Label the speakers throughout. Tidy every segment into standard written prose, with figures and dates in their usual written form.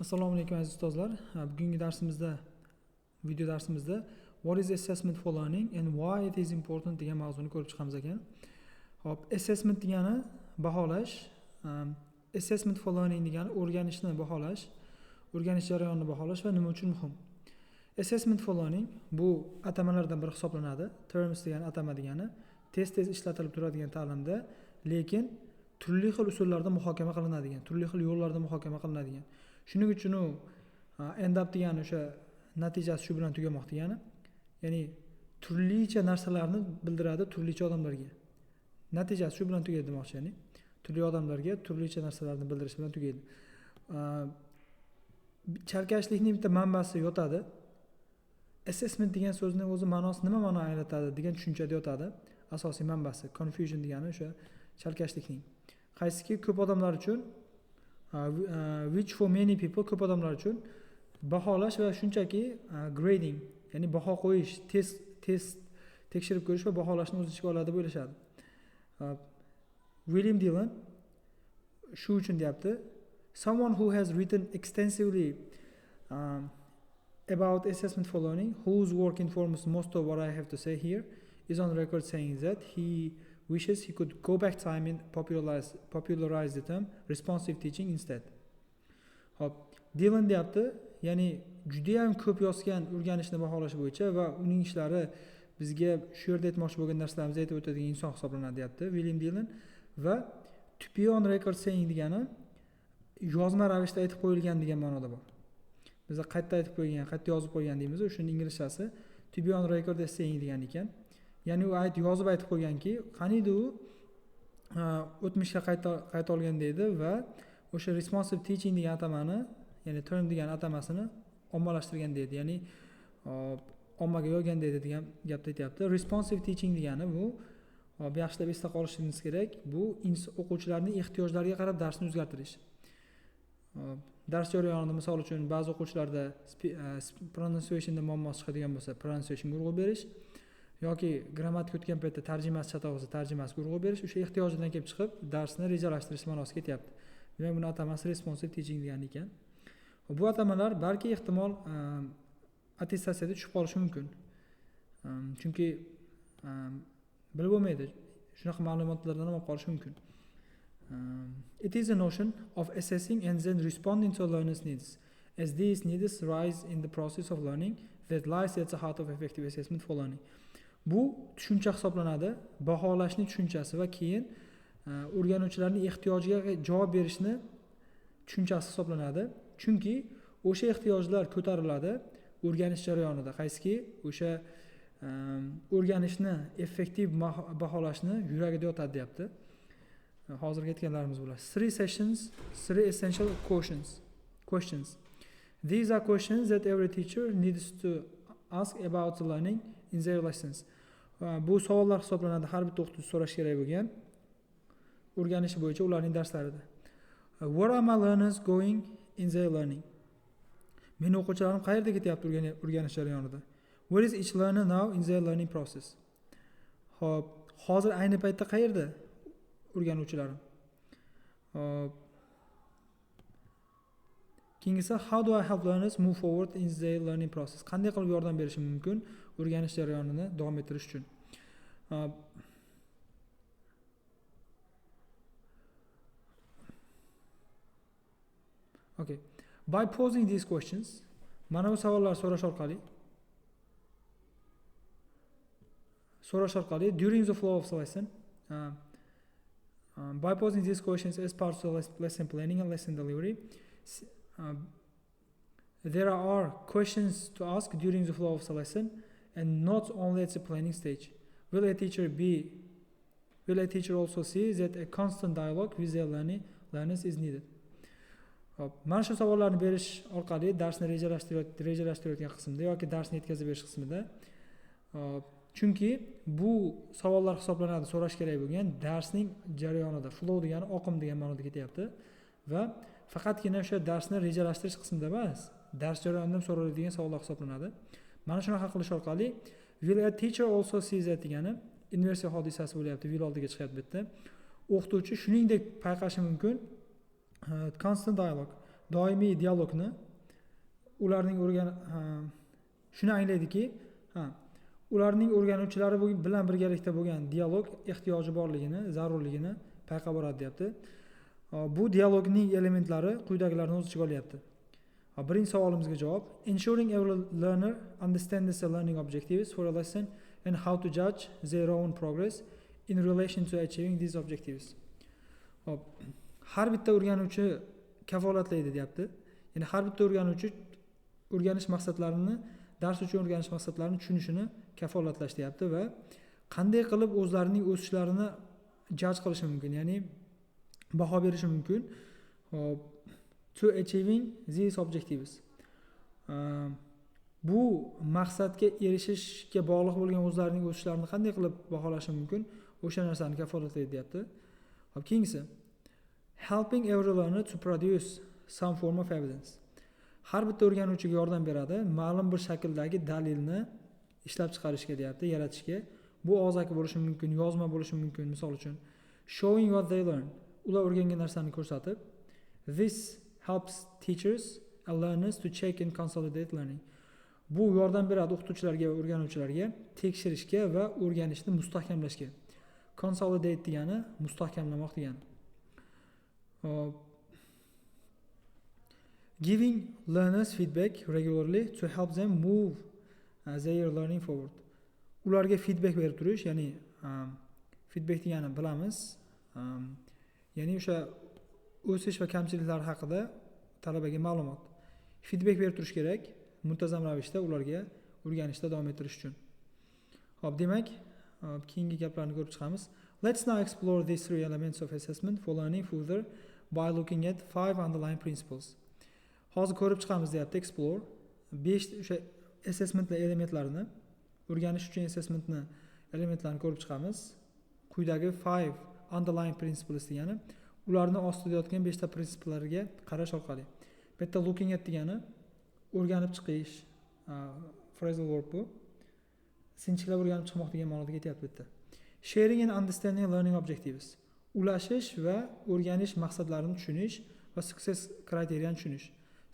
Speaker 1: Assalomu alaykum, aziz ustozlar. Bugungi darsimizda, video darsimizda "What is assessment for learning and why it is important" degan mavzuni ko'rib chiqamiz ekan. Xo'p, assessment degani baholash, assessment for learning degani o'rganishni baholash, o'rganish jarayonini baholash va nima uchun muhim. Assessment for learning bu atamalardan biri hisoblanadi. Terms degani atama degani, tez-tez ishlatilib turadigan ta'limda, lekin turli xil usullarda muhokama qilinadigan, turli xil yo'llarda muhokama qilinadigan. Shuning uchun u end up degani o'sha natijasi shu bilan tugamoq degani. Ya'ni turlicha narsalarni bildiradi turlicha odamlarga. Natijasi shu bilan tugaydi demoqchi, ya'ni turli odamlarga turlicha narsalarni bildirish bilan tugaydi. Chalkashlikning bitta manbasi yotadi. Assessment degan so'zni o'zi ma'nosi nima ma'no anglatadi degan tushunchada yotadi. Asosiy manbasi confusion degani o'sha chalkashlikning. Qaysiki ko'p odamlar uchun, which for many people, ko'p odamlar uchun baholash va shunchaki grading, ya'ni baho qo'yish, test tekshirib ko'rish va baholashni o'z ichiga oladi deb o'ylashadi. William Dillon shu uchun deyapti: "Someone who has written extensively about assessment for learning, whose work informs most of what I have to say here, is on record saying that he wishes he could go back time and popularize the term responsive teaching instead." Xo'p, Dillon deyapti, ya'ni juda ham ko'p yozgan o'rganishni baholash bo'yicha va uning ishlari bizga shu yerda aytmoqchi bo'lgan narsalarimizni aytib o'tadigan inson hisoblanadi deyapti William Dillon. Va to be on record saying degani yozma ravishda aytib qo'yilgan degan ma'noda bor. Biza qayerda aytib qo'ygan, qayerda yozib qo'ygan deymiz, o'shani inglizchasi to be on record as saying degan ekan. Ya'ni u yozib aytib qo'yganki, qaniydi u o'tmishga qayta olgan deydi va o'sha responsive teaching degan atamani, ya'ni term degan atamasini ommalashtirgan deydi, ya'ni ommaga yoygan deydi degan gapni aytyapti. Responsive teaching degani bu, hop, yaxshilab esda qolishingiz kerak, bu o'quvchilarning ehtiyojlariga qarab darsni o'zgartirish. Hop, dars jarayonida misol uchun ba'zi o'quvchilarda pronunciationda muammo chiqadigan bo'lsa, pronunciationga urg'u berish yoki grammatika o'tgan paytda tarjimasi chatoq bo'lsa, tarjimasiga urg'u berish, o'sha ehtiyojidan kelib chiqib darsni rejalashtirish ma'nosi ketyapti. Demak, buni atamasi responsive teaching degani ekan. Bu atamalar balki ehtimol attestatsiyada tushib qolishi mumkin. Chunki bilib bo'lmaydi, shunaqa ma'lumotlardan ham olib qolishi mumkin. It is a notion of assessing and then responding to learners' needs, as these needs rise in the process of learning, that lies at the heart of effective assessment for learning. Bu tushuncha hisoblanadi, baholashning tushunchasi va keyin o'rganuvchilarning ehtiyojiga javob berishni tushunchasi hisoblanadi. Chunki o'sha ehtiyojlar ko'tariladi o'rganish jarayonida, qaysiki o'sha o'rganishni effektiv baholashni yuragida yotadi deyapti. Hozirgi aytganlarimiz bular. Three sessions, three essential questions. Questions. These are questions that every teacher needs to ask about learning in their lessons. Bu savollar hisoblanadi har bitta o'qituvchi so'rash kerak bo'lgan o'rganish bo'yicha ularning darslarida. Where are my learners going in their learning? Meni o'quvchilarim qayerda ketyapti o'rganish jarayonida? Where is each learner now in their learning process? Xo'p, hozir ayni paytda qayerda o'rganuvchilarim? Xo'p. Keyingisi, how do I help learners move forward in their learning process? Qanday qilib yordam berishim mumkin o'rganish jarayonini davom ettirish uchun? Xo'p. Okay. By posing these questions, mana bu savollar so'rash orqali during the flow of the lesson, by posing these questions as part of the lesson planning and lesson delivery, there are questions to ask during the flow of the lesson and not only at the planning stage. Will a teacher be, will a teacher also see that a constant dialogue with their learners is needed? Hop, mana shu savollarni berish orqali darsni rejalashtirayotgan qismda yoki darsni yetkazib berish qismida, hop, chunki bu savollar hisoblanadi so'rash kerak bo'lgan darsning jarayonida. Flow degani oqim degan ma'noda ketyapti va faqatgina o'sha darsni rejalashtirish qismida emas, dars jarayonida ham so'raladigan savollar hisoblanadi. Mana shunaqa qilish orqali will a teacher also see that degani inversiya hodisasi bo'lyapti, will oldiga chiqyapti bu yerda. O'qituvchi shuningdek payqashi mumkin, constant dialogue, Doimiy dialogni ularning o'rgan shuni anglaydiki, ha, ularning o'rganuvchilari bilan birgalikda bo'lgan dialog ehtiyoji borligini, zarurligini payqab boradi deyapti. Bu dialogning elementlari quyidagilarni o'z ichiga olyapti. Birinchi savolimizga javob: ensuring every learner understands the learning objectives for a lesson and how to judge their own progress in relation to achieving these objectives. Hop, har bitta o'rganuvchi kafolatlaydi deyapti. Ya'ni har bitta o'rganuvchi o'rganish maqsadlarini, dars uchun o'rganish maqsadlarini tushunishini kafolatlash deyapti va qanday qilib o'zlarining o'sishlarini judge qilishi mumkin, ya'ni baho berishi mumkin. Hop, to achieving these objectives. Bu maqsadga erishishga bog'liq bo'lgan o'zlarining o'sishlarini qanday qilib baholashi mumkin, o'sha narsani kafolatlaydi deyapti. Hop, keyingisi: helping every learner to produce some form of evidence. Har bitta o'rganuvchiga yordam beradi ma'lum bir shakldagi dalilni ishlab chiqarishga deyapti, yaratishga. Bu og'zaki bo'lishi mumkin, yozma bo'lishi mumkin, misol uchun. Showing what they learn. Ular o'rgangan narsani ko'rsatib. This helps teachers and learners to check and consolidate learning. Bu yordam beradi o'qituvchilarga va o'rganuvchilarga tekshirishga va o'rganishni mustahkamlashga. Consolidate degani mustahkamlamoq degani. Hop. Giving learners feedback regularly to help them move their learning forward. Ularga feedback berib turish, ya'ni feedback degani bilamiz. Ya'ni o'sha o'sish va kamchiliklar haqida talabaga ma'lumot. Feedback berib turish kerak muntazam ravishda ularga o'rganishda davom ettirish uchun. Xo'p, demak, keyingi gaplarni ko'rib chiqamiz. Let's now explore these three elements of assessment for learning further by looking at five underlying principles. Hozir ko'rib chiqamiz deyapti, explore 5 o'sha assessment elementlarini, o'rganish uchun assessmentni elementlarini ko'rib chiqamiz. Quyidagi five underlying principles degani ularni ostida yotgan 5 ta prinsiplarga qarash orqali. Bu yerda looking at degani o'rganib chiqish, phrasal verb bu. Sinchiklab o'rganib chiqmoq degan ma'noda ketyapti bu yerda. Sharing and understanding learning objectives. Ulashish va o'rganish maqsadlarini tushunish va success kriteriyani tushunish.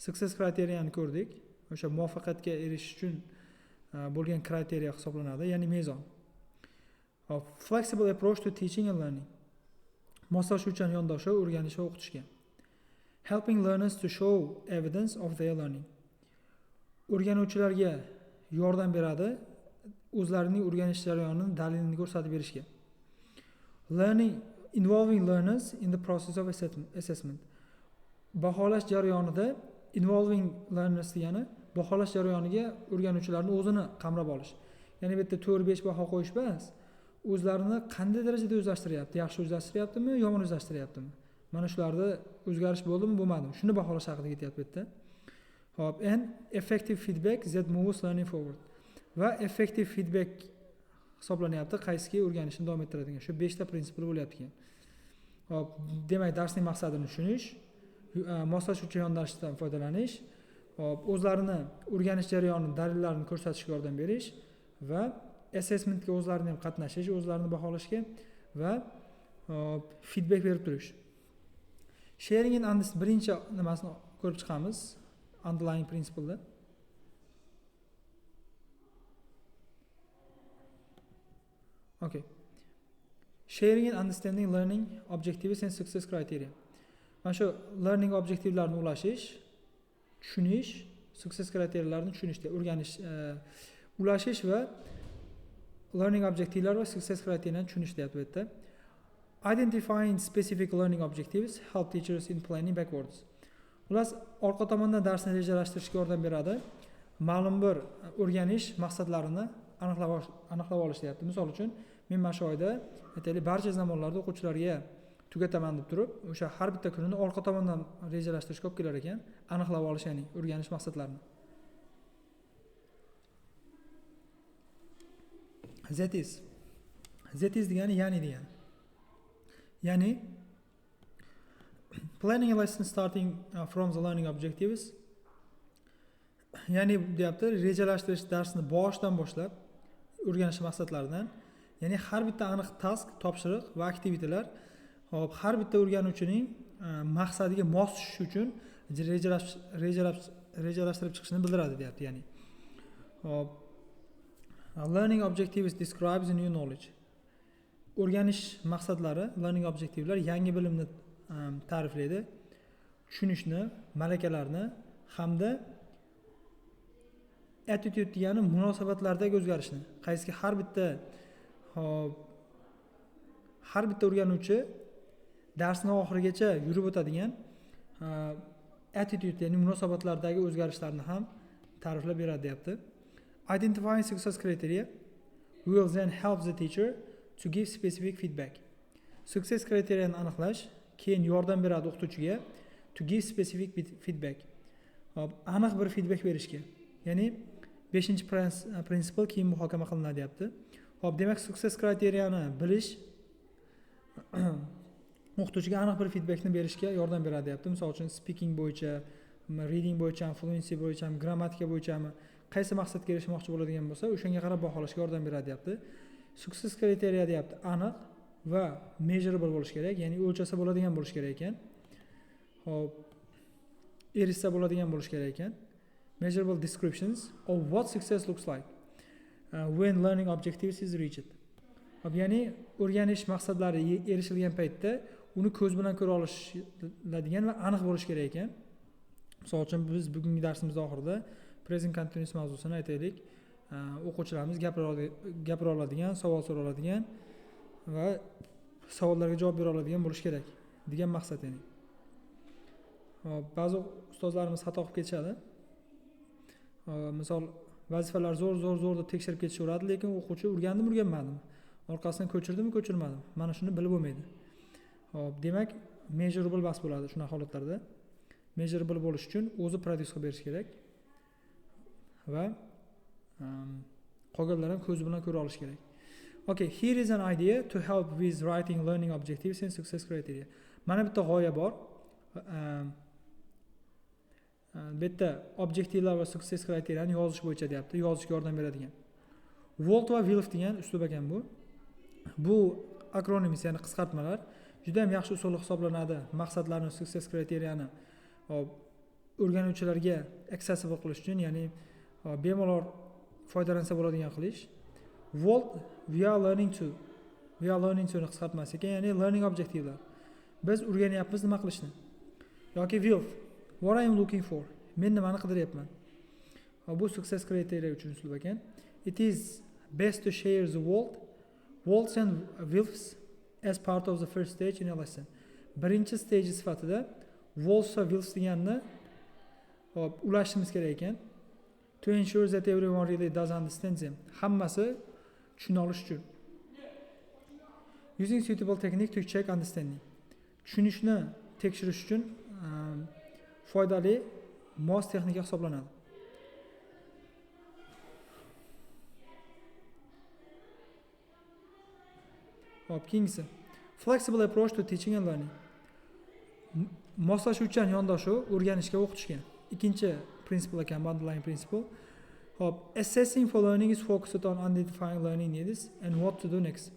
Speaker 1: Success kriteriyani ko'rdik. O'sha muvaffaqiyatga erishish uchun bo'lgan kriteriya hisoblanadi, ya'ni mezon. Hop, flexible approach to teaching and learning. Moslashuvchan yondashuv o'rganish va o'qitishga. Helping learners to show evidence of their learning. O'rganuvchilarga yordam beradi o'zlarining o'rganish jarayonini dalilini ko'rsatib berishga. Learning involving learners in the process of assessment. Baholash jarayonida involving learners degani baholash jarayoniga o'rganuvchilarni o'zini qamrab olish. Ya'ni bu yerda 4-5 baho qo'yish emas, o'zlarini qanday darajada o'zlashtiryapti, yaxshi o'zlashtiryaptimi, yomon o'zlashtiryaptimi? Mana shularda o'zgarish bo'ldimi, bo'lmadimi? Shuni baholash haqida ketyapti bu yerda. Hop, and effective feedback that moves learning forward. Va effective feedback hisoblanyapti, qaysiki o'rganishni davom ettiradigan. Shu 5 ta prinsipi bo'lyapti ekan. Hop, demak, darsning maqsadini tushunish, moslashuvchi yondashishdan foydalanish, hop, o'zlarini o'rganish jarayonini dalillarini ko'rsatishga yordam berish va assessmentga o'zlarini ham qatnashish, o'zlarini baholashga va feedback berib turish. Sharing and understanding birinchi nimasini ko'rib chiqamiz, underlying principle-da. Okay. Sharing and understanding learning objectives and success criteria. Mana shu learning objectivelarini ulashish, tushunish, success kriteriyalarni tushunishda, o'rganish, ulashish va learning objectivelar va success kriteriyalarni tushunish deyapti bu yerda. Identifying specific learning objectives help teachers in planning backwards. Xullas, orqa tomondan darsni rejalashtirishga yordam beradi. Ma'lum bir o'rganish maqsadlarini aniqlab olish deyapti. Misol uchun, men mana shu oyda, aytaylik, barcha zamonlarda o'quvchilarga tugataman deb turib, o'sha har bitta kunini orqa tomondan rejalashtirishga olib kelar ekan, aniqlab olish, ya'ni o'rganish maqsadlarini. That is. That is degani ya'ni degani. Ya'ni planning a lesson starting from the learning objectives. Ya'ni deyapti, rejalashtirish darsni boshidan boshlab o'rganish maqsadlaridan, ya'ni har bitta aniq task, topshiriq va aktivitelar, hop, har bitta o'rganuvchining maqsadiga mos tushishi uchun rejalashtirib chiqishni bildiradi deyapti, ya'ni. Hop. Learning objectives describes new knowledge. O'rganish maqsadlari, learning objectivelar yangi bilimni ta'riflaydi, tushunishni, malakalarni hamda attitude degani munosabatlardagi o'zgarishni. Qaysiki har bitta, hop, har bitta o'rganuvchi darsni oxirigacha yurib o'tadigan attitude, ya'ni munosabatlardagi o'zgarishlarni ham ta'riflab beradi deyapti. Identifying success criteria will then help the teacher to give specific feedback. Success kriteriyani aniqlash keyin yordam beradi o'qituvchiga to give specific feedback. Hop, aniq bir feedback berishga. Ya'ni 5 prinsip keyin muhokama qilinadi deyapti. Hop, demak success kriteriyani bilish o'qituvchiga aniq bir feedbackni berishga yordam beradi deyapti. Misol uchun speaking bo'yicha, reading bo'yicha, fluency bo'yicha, grammatika bo'yichami, qaysi maqsadga erishmoqchi bo'ladigan bo'lsa, o'shanga qarab baholashga yordam beradi deyapti. Success kriteriya deyapti aniq va measurable bo'lish kerak, ya'ni o'lchasa bo'ladigan bo'lish kerak ekan. Hop, erishsa bo'ladigan bo'lish kerak ekan. Measurable descriptions of what success looks like when learning objectives is reached. Hop, ya'ni o'rganish maqsadlari erishilgan paytda uni ko'z bilan ko'ra olishadigan va aniq bo'lish kerak ekan. Misol uchun biz bugungi darsimiz oxirida present continuous mavzusini aytaylik. O'quvchilarimiz gapira oladigan, savol so'ra oladigan va savollarga javob bera oladigan bo'lish kerak degan maqsad, ya'ni. Hop, ba'zi ustozlarimiz xato qilib ketishadi. Misol vazifalar zo'r zo'r zo'r deb tekshirib ketishaveradi, lekin o'quvchi o'rgandimi, o'rganmadimi, orqasidan ko'chirdimi, ko'chirmadimi, mana shuni bilib bo'lmaydi. Hop, demak measurable bas bo'ladi shunaqa holatlarda. Measurable bo'lish uchun o'zi produce qilib berish kerak va qolganlar ham ko'zi bilan ko'ra olish kerak. Okay, here is an idea to help with writing learning objectives and success criteria. Mana bitta g'oya bor. Bu yerda obyektivlar va success kriteriyani yozish bo'yicha deyapti, yozishga yordam beradigan. WALT va WILF degan uslub ekan bu. Bu akronim, ya'ni qisqartmalar juda ham yaxshi usul hisoblanadi maqsadlarni, success kriteriyani o'rganuvchilarga accessible qilish uchun, ya'ni bemalol foydalansa bo'ladigan qilish. WALT, we are learning to, we are learning to ni qisqartmasi ekan, ya'ni learning objectivelar. Biz o'rganyapmiz nima qilishni. Yoki WILF, what I am looking for, men nimani qidiryapman. Bu success criteria uchun uslub ekan. It is best to share the WALTs and WILFs as part of the first stage in a lesson. Birinchi stage sifatida WALTs va WILFs deganni ulashimiz kerak ekan. To ensure that everyone really does understand them. Hammasi tushuna olish uchun. Using suitable technique to check understanding. Tushunishni tekshirish uchun foydali mos texnika hisoblanadi. Hop, keyingisi. Flexible approach to teaching and learning. Moslashuvchan yondashuv o'rganishga, o'qitishga. Ikkinchi principle ekan, underlying principle. Hop, assessing for learning is focused on identifying learning needs and what to do next.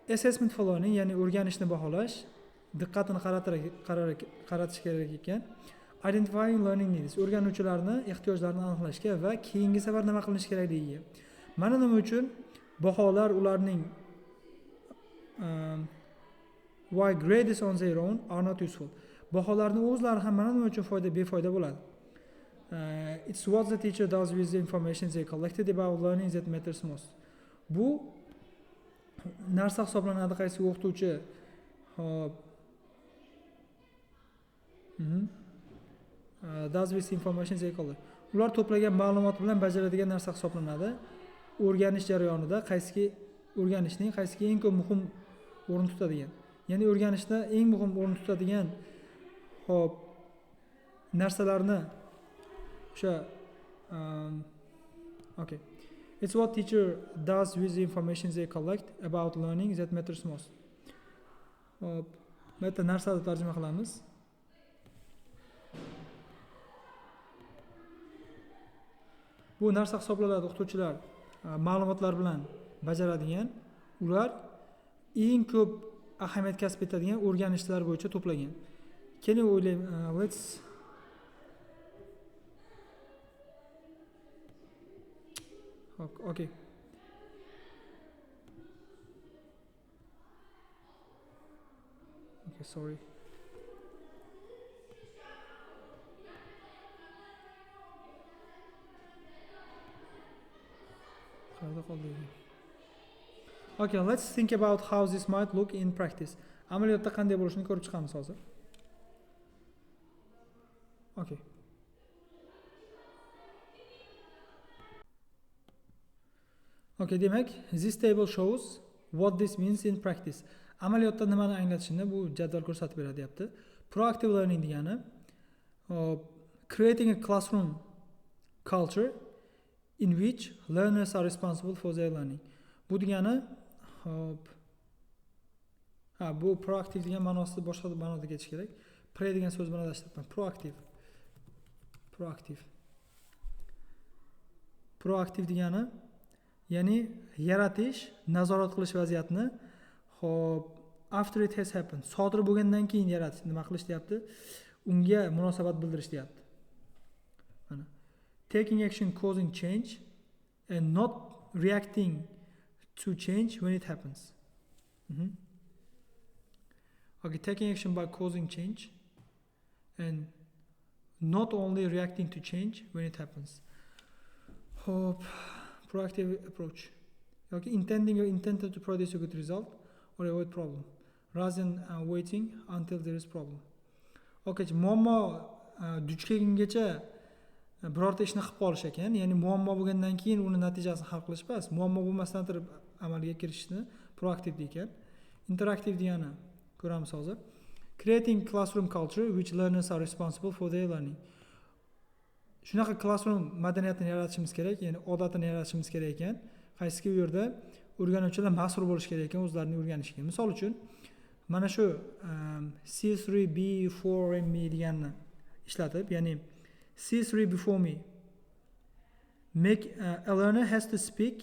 Speaker 1: Assessment for learning, ya'ni o'rganishni baholash, diqqatini qaratish kerak ekan. Identifying learning needs, o'rganuvchilarni ehtiyojlarini aniqlashga va keyingi safar nima qilinish kerakligiga. Mana nima uchun baholar ularning why grades on their own are not useful. Baholarning o'zlari ham mana nima uchun befoyda bo'ladi. It's what the teacher does with the information they collected about learning that matters most. Bu narsa hisoblanadi qaysi o'qituvchi, hop, does with information they collect. Ular to'plagan ma'lumot bilan bajaradigan narsa hisoblanadi. O'rganish jarayonida qaysiki o'rganishning qaysiki eng ko'p muhim o'rin tutadigan. Ya'ni o'rganishda eng muhim o'rin tutadigan, hop, narsalarni o'sha, okay. It's what teacher does with the information they collect about learning that matters most. Hop, bu yerda narsa deb tarjima qilamiz. Bu narsa hisoblanadi o'qituvchilar ma'lumotlar bilan bajaradigan, ular eng ko'p ahamiyat kasb etadigan o'rganishlar bo'yicha to'plagan. Keling o'ylayman, let's Okay. Okay, sorry. Qayerda qoldi? Okay, let's think about how this might look in practice. Amaliyotda qanday bo'lishini ko'rib chiqamiz hozir. Okay. Okay, demak, this table shows what this means in practice. Amaliyotda nimani anglatishini bu jadval ko'rsatib beradi deyapti. Proactive learning degani creating a classroom culture in which learners are responsible for their learning. Bu degani, hop, ha, bu proaktiv degan ma'nosi boshqa ma'noda ketishi kerak. Pre degan so'z bilan adashtiribman. Proaktiv. Proaktiv. Proaktiv degani, ya'ni yaratish, nazorat qilish vaziyatini, hop, after it has happened, sodir bo'lgandan keyin yaratish, nima qilish deyapti? Unga munosabat bildirish deyapti. Mana. Taking action causing change and not reacting to change when it happens. Okay, taking action by causing change and not only reacting to change when it happens. Hop, proactive approach. Okay, intending or intended to produce a good result or avoid problem, rather than waiting until there is problem. Okay, muammo duch kelgungacha birorta ishni qilib qolish ekan, ya'ni muammo bo'lgandan keyin uni natijasini hal qilish emas, muammo bo'lmasdan turib amalga kirishni proaktiv degan. Interaktiv degani ko'ramiz hozir. Creating classroom culture which learners are responsible for their learning. Shunaqa classroom madaniyatini yaratishimiz kerak, ya'ni odatini yaratishimiz kerak ekan. Qaysiki u yerda o'rganuvchilar mas'ul bo'lishi kerak ekan o'zlarini o'rganishiga. Misol uchun mana shu C3B4ME deganni ishlatib, ya'ni C3 before me. Make a learner has to speak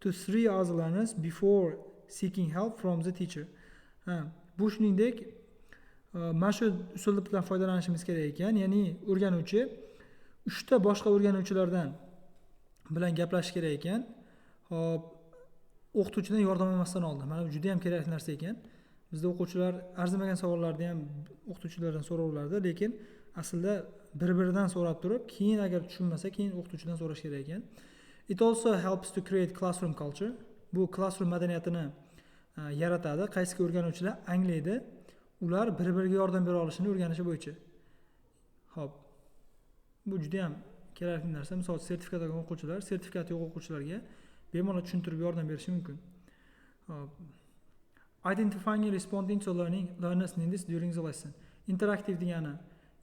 Speaker 1: to 3 other learners before seeking help from the teacher. Ha, bu shuningdek mana shu usuldan foydalanishimiz kerak ekan, ya'ni o'rganuvchi 3 ta boshqa o'rganuvchilardan bilan gaplashish kerak ekan. Hop, o'qituvchidan yordam olmasdan oldin. Mana bu juda ham kerakli narsa ekan. Bizda o'quvchilar arzimagan savollarni ham o'qituvchilardan so'raveradi, lekin aslida bir-biridan so'rab turib, keyin agar tushunmasa, keyin o'qituvchidan so'rash kerak ekan. It also helps to create classroom culture. Bu classroom madaniyatini yaratadi. Qaysiki o'rganuvchilar anglaydi, ular bir-biriga yordam bera olishini o'rganishi bo'yicha. Xo'p. Bu juda ham kerakli narsa. Misol sertifikat olgan o'quvchilar, sertifikati yo'q o'quvchilarga bemalol tushuntirib yordam berishi mumkin. Xo'p. Identifying and responding to learners needs during the lesson. Interaktiv degani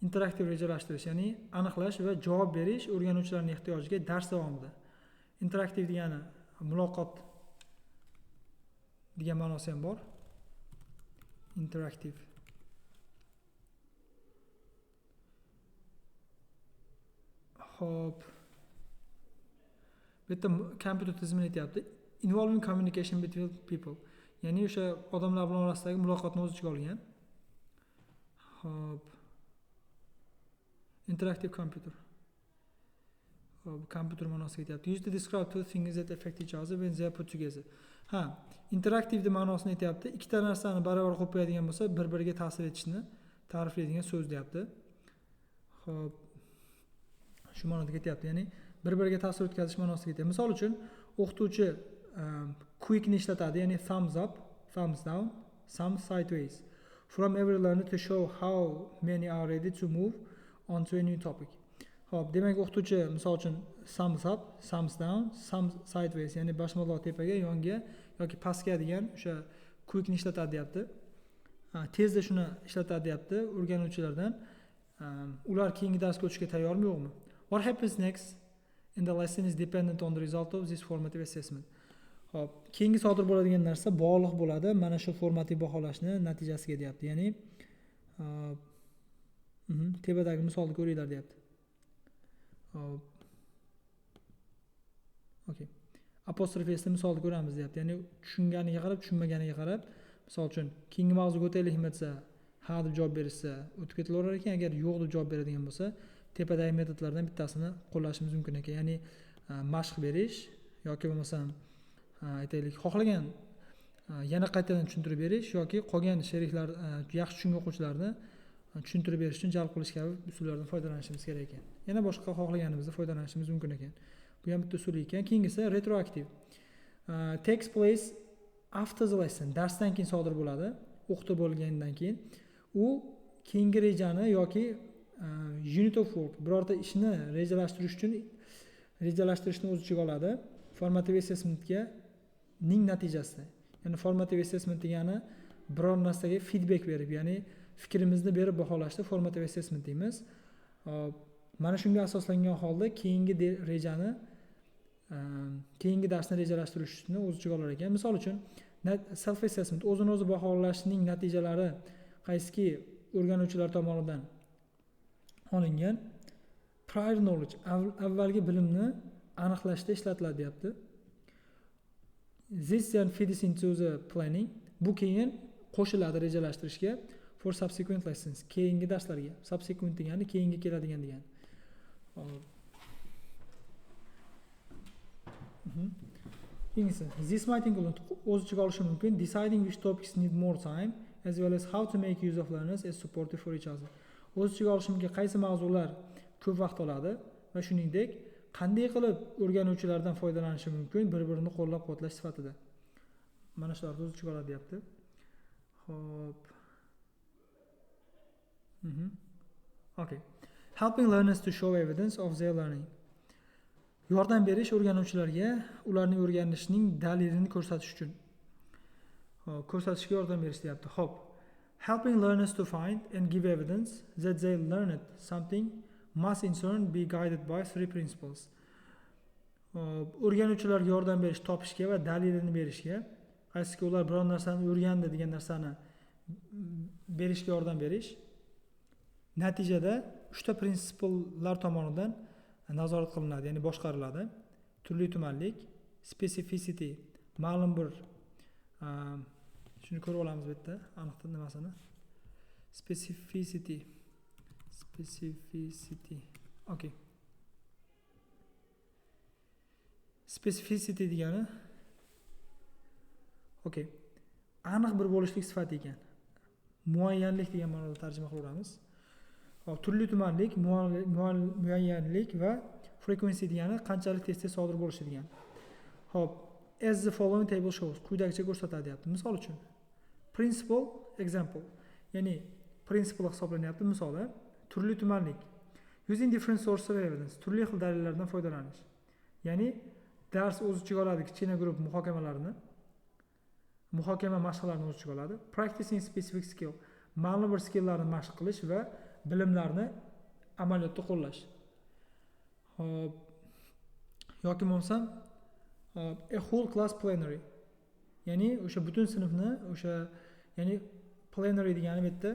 Speaker 1: interaktiv rejalashtirish, ya'ni aniqlash va javob berish o'rganuvchilarning ehtiyojiga dars davomida. Interaktiv degani muloqot degan ma'nosi ham bor. Interaktiv. Xo'p. Bu yerda kompyuter tizimini aytyapti. Involving communication between people. Ya'ni o'sha odamlar bilan orasidagi muloqotni o'z ichiga olgan. Xo'p. Interaktiv kompyuter. Xo'p, kompyuter ma'nosiga aytyapti. Used to describe two things that affect each other when they are put together. Ha, interaktiv deb ma'nosini aytyapti. Ikkita narsani barobar qo'yib qo'yadigan bo'lsa, bir-biriga ta'sir etishini ta'riflaydigan so'z deyapti. Xo'p. Shu ma'noda ketyapti, ya'ni bir-biriga ta'sir o'tkazish ma'nosida ketyapti. Misol uchun, o'qituvchi quickni ishlatadi, ya'ni thumbs up, thumbs down, thumbs sideways from every learner to show how many are ready to move on to a new topic. Xo'p, demak o'qituvchi misol uchun thumbs up, thumbs down, thumbs sideways, ya'ni boshmalloq tepaga, yonga yoki pastga degan o'sha quickni ishlatadi deyapti. Tezda shuni ishlatadi deyapti o'rganuvchilardan. Ular keyingi darsga o'tishga tayyormi yo'qmi? What happens next in the lesson is dependent on the result of this formative assessment. Xo'p, keyingi sodir bo'ladigan narsa bog'liq bo'ladi mana shu formativ baholashni natijasiga deyapti. Ya'ni tepadagi misolni ko'ringlar deyapti. Xo'p. Okay. Apostrof s misolni ko'ramiz deyapti. Ya'ni tushunganiga qarab, tushunmaganiga qarab, misol uchun keyingi mavzuga o'taylikmi desa, ha deb javob berishsa, o'tib ketilaverar ekan. Agar yo'q deb javob beradigan bo'lsa, tepadagi metodlardan bittasini qo'llashimiz mumkin ekan. Ya'ni mashq berish yoki bo'lmasam aytaylik xohlagan yana qaytadan tushuntirib berish yoki qolgan sheriklar yaxshi tushungan o'quvchilarni tushuntirib berish uchun jalb qilish kabi usullardan foydalanishimiz kerak ekan. Yana boshqa xohlaganimizda foydalanishimiz mumkin ekan. Bu ham bitta usul ekan. Keyingisi retroaktiv. Takes place after the lesson, darsdan keyin sodir bo'ladi, o'qitib bo'lgandan keyin. U keyingi rejani yoki unit of work, birorta ishni rejalashtirish uchun rejalashtirishni o'z ichiga oladi. Formative assessmentga ning natijasida. Ya'ni formative assessment degani biror narsaga feedback berib, ya'ni fikrimizni berib baholashni formative assessment deymiz. Mana shunga asoslangan holda keyingi rejani, keyingi darsni rejalashtirishni o'z ichiga olar ekan. Misol uchun self assessment, o'zini o'zi baholashning natijalari qaysiki o'rganuvchilar tomonidan olingan prior knowledge, avvalgi bilimni aniqlashda ishlatiladi deyapti. This then feeds into the planning. Bu keyin qo'shiladi rejalashtirishga for subsequent lessons, keyingi darslarga. Subsequent degani keyingi keladigan degani. Keyingisi, this might include, o'z ichiga olishi mumkin, deciding which topics need more time as well as how to make use of learners as supportive for each other. O'z ichiga olishi mumkin qaysi mavzular ko'p vaqt oladi va shuningdek qanday qilib o'rganuvchilardan foydalanishi mumkin bir-birini qo'llab-quvvatlash sifatida. Mana shularni o'z ichiga oladi deyapti. Xo'p. Okay. Helping learners to show evidence of their learning. Yordam berish o'rganuvchilarga ularning o'rganishining dalilini ko'rsatish uchun. Xo'p, ko'rsatishga yordam berish deyapti. Xo'p. Helping learners to find and give evidence that they learned something must in turn be guided by three principles. O'rganuvchilarga yordam berish topishga va dalilini berishga, qaysiki ular biror narsani o'rgandi degan narsani berishga yordam berish. Natijada 3 ta prinsiplar tomonidan nazorat qilinadi, ya'ni boshqariladi. Turli tumanlik, specificity, ma'lum bir shuni ko'rib olamiz bu yerda, aniq nimasini. Specificity. Specificity. Okay. Specificity degani okay. Aniq bir bo'lishlik sifati ekan. Muayyanlik degan ma'noda tarjima qilaveramiz. Turli tumanlik, muayyanlik va frequency degani qanchalik tez-tez sodir bo'lishi degani. Xo'p, as the following table shows, quyidagicha ko'rsatadi deyapti. Misol uchun, principle example, ya'ni principle hisoblanyapti misoli, turli tumanlik. Using different sources of evidence, turli xil dalillardan foydalanish. Ya'ni dars o'z ichiga oladi kichkina guruh muhokamalarini, muhokama mashqlarini o'z ichiga oladi. Practicing specific skill, ma'lum bir skilllarni mashq qilish va bilimlarni amaliyotda qo'llash. Xo'p, yoki bo'lmasam a whole class plenary, ya'ni o'sha butun sinfni o'sha, ya'ni plenary degani bu yerda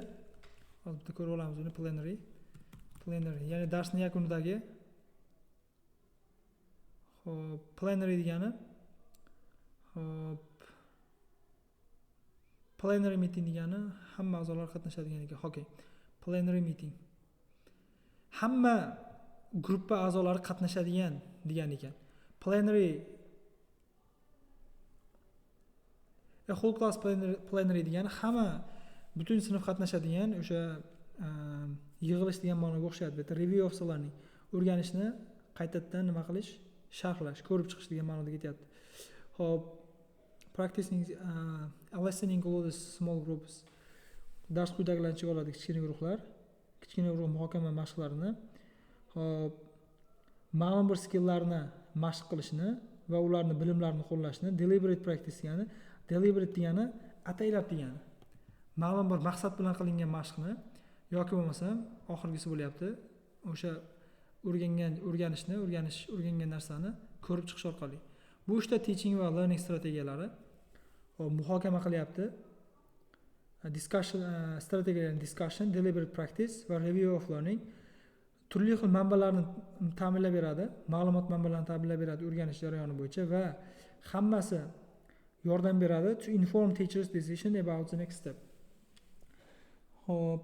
Speaker 1: hozir bitta ko'rib olamiz uni, plenary. Plenary, ya'ni darsning yakunidagi. Xo'p, plenary degani, xo'p, plenary meeting degani hamma a'zolar qatnashadigan ekan. Okay. Plenary meeting. Hamma gruppa a'zolari qatnashadigan degan ekan. Plenary, a whole class plenary degani hamma butun sinf qatnashadigan o'sha yig'ilish degan ma'noga o'xshaydi. Bu yerda review of learning, o'rganishni qaytadan nima qilish, sharhlash, ko'rib chiqish degan ma'noda ketyapti. Xo'p, practicing a lesson includes small groups. Dars quyidagilarni ichiga oladi: kichkina guruhlar, kichkina guruh muhokama mashqlarini, xo'p, ma'lum bir skilllarni mashq qilishni va ularni bilimlarini qo'llashni, deliberate practice degani, deliberate degani ataylab degani. Ma'lum bir maqsad bilan qilingan mashqni yoki bo'lmasam oxirgisi bo'lyapti, o'sha o'rgangan narsani ko'rib chiqish orqali. Bu uchta teaching va learning strategiyalari. Xo'p, muhokama qilyapti. Discussion strategiyalar, discussion, deliberate practice va review of learning turli xil manbalarni ta'minlab beradi, ma'lumot manbalarini ta'minlab beradi o'rganish jarayoni bo'yicha va hammasi yordam beradi to inform teachers decision about the next step. Xo'p,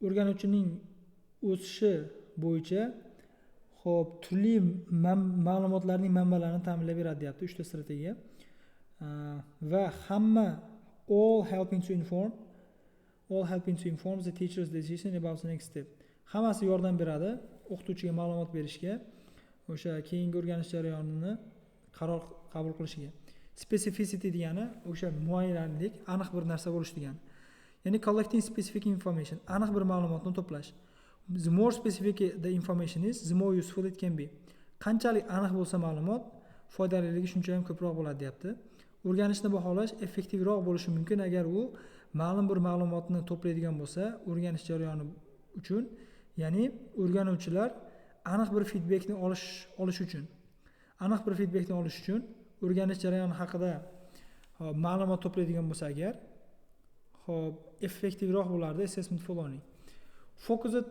Speaker 1: o'rganuvchining o'sishi bo'yicha, ho'p, turli ma'lumotlarning manbalarini ta'minlab beradi, deyapti uchta strategiya. Va hamma all helping to inform the teacher's decision about the next step. Hammasi yordam beradi o'qituvchiga ma'lumot berishga, o'sha keyingi o'rganish jarayonini qaror qabul qilishiga. Specificity degani o'sha muayyanlik, aniq bir narsa bo'lishi degani, ya'ni collecting specific information, aniq bir ma'lumotni to'plash. The more specific the information is, the more useful it can be. Qanchalik aniq bo'lsa ma'lumot, foydaliligi shuncha ham ko'proq bo'ladi, deyapti. O'rganishni baholash effektivroq bo'lishi mumkin, agar u ma'lum bir ma'lumotni to'playdigan bo'lsa o'rganish jarayoni uchun, ya'ni o'rganuvchilar aniq bir feedbackni olish uchun, aniq bir feedbackni olish uchun o'rganish jarayoni haqida, hop, ma'lumot to'playdigan bo'lsa agar, hop, effektivroq bo'lardi assessment for learning. Focused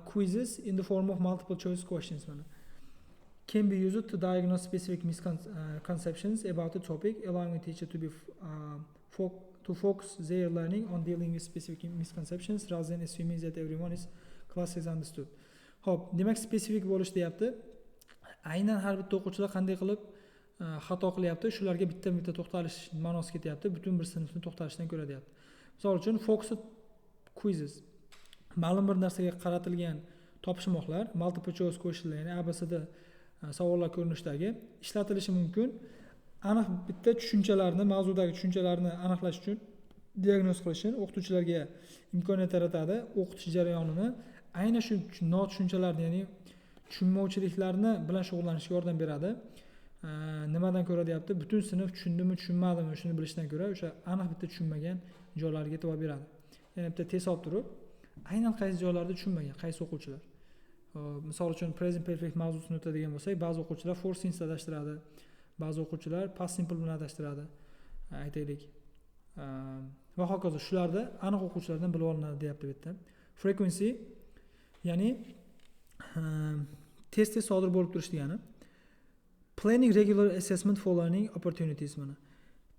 Speaker 1: quizzes in the form of multiple choice questions, mana, can be used to diagnose specific misconceptions about the topic, allowing a teacher to focus their learning on dealing with specific misconceptions rather than assuming that everyone in class has understood. Ho'p, demak, spesifik bo'lish deyapti. Aynan har bitta o'quvchilar qanday qilib xato qilyapti, shularga bitta bitta to'xtalish ma'nosi ketyapti, butun bir sinfni to'xtalishdan ko'ra, deyapti. Misol uchun, focused quizzes, ma'lum bir narsaga qaratilgan topishmoqlar, multiple choice questionlar, ya'ni A, B, C, D savollar ko'rinishidagi ishlatilishi mumkin aniq bitta tushunchalarni, mavzudagi tushunchalarni aniqlash uchun, diagnoz qilish uchun o'qituvchilarga imkoniyat yaratadi. O'qitish jarayonini aynan shu notushunchalarni, ya'ni tushunmovchiliklarni bilan shug'ullanishga yordam beradi. Nimadan ko'ra, deyapti, butun sinf tushundimi, tushunmadimi, shuni bilishdan ko'ra o'sha aniq bitta tushunmagan joylariga e'tibor beradi. Ya'ni bitta test olib turib, aynan qaysi joylarda tushunmagan, qaysi o'quvchilar. Hop, misol uchun, present perfect mavzusini o'tadigan bo'lsak, ba'zi o'quvchilar for, since adashtiradi, ba'zi o'quvchilar past simple bilan adashtiradi, aytaylik, va hokazo. Shularda aniq o'quvchilardan bilib olinadi, deyapti bu yerda. Frequency, ya'ni tez tez sodir bo'lib turish degani. Planning regular assessment for learning opportunities, mana,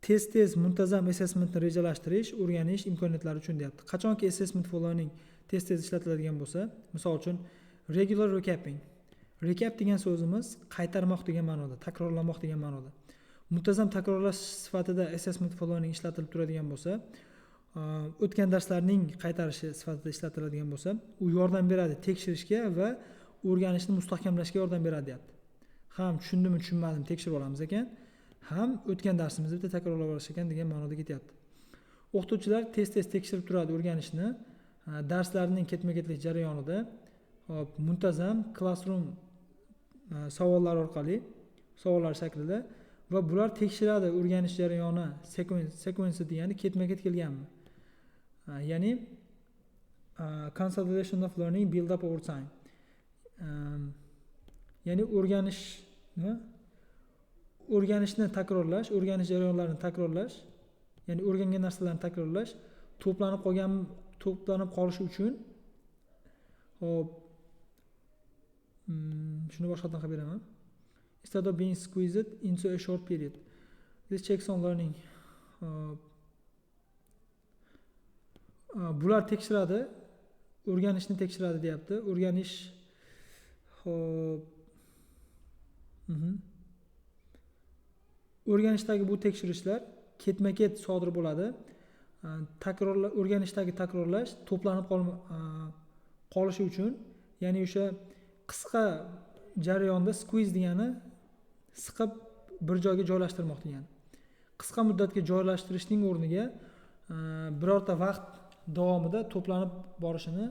Speaker 1: tez tez muntazam assessmentni rejalashtirish o'rganish imkoniyatlari uchun, deyapti. Qachonki assessment for learning tez tez ishlatiladigan bo'lsa, misol uchun, regular recapping. Recap degan so'zimiz qaytarmoq degan ma'noda, takrorlamoq degan ma'noda. Muntazam takrorlash sifatida assessment for learning ishlatilib turadigan bo'lsa, o'tgan darslarning qaytarishi sifatida ishlatiladigan bo'lsa, u yordam beradi tekshirishga va o'rganishni mustahkamlashga yordam beradi, deyapti. Ham tushundimi, tushunmadimi, tekshirib olamiz ekan, ham o'tgan darsimizni bitta takrorlab olish ekan degan ma'noda ketyapti. O'qituvchilar tez tez tekshirib turadi o'rganishni darslarning ketma ketlik jarayonida, hop, muntazam classroom savollar orqali, savollar shaklida, va bular tekshiradi o'rganish jarayoni sequence degani ketma ket kelganmi, ya'ni consolidation of learning build up over time, ya'ni o'rganish nima, o'rganishni takrorlash, o'rganish jarayonlarini takrorlash, ya'ni o'rgangan narsalarni takrorlash to'planib qolgan, to'planib qolishi uchun. Hop, shuni boshqatdan qilib beraman. Instead of being squeezed into a short period, this checks on learning. Hop. Bular tekshiradi, o'rganishni tekshiradi, deyapti. O'rganish, hop. O'rganishdagi bu tekshirishlar ketma ket sodir bo'ladi. Takrorla o'rganishdagi takrorlash to'planib qolishi uchun, ya'ni o'sha qisqa jarayonda, squeeze degani siqib bir joyga joylashtirmoq degani, qisqa muddatga joylashtirishning o'rniga birorta vaqt davomida to'planib borishini,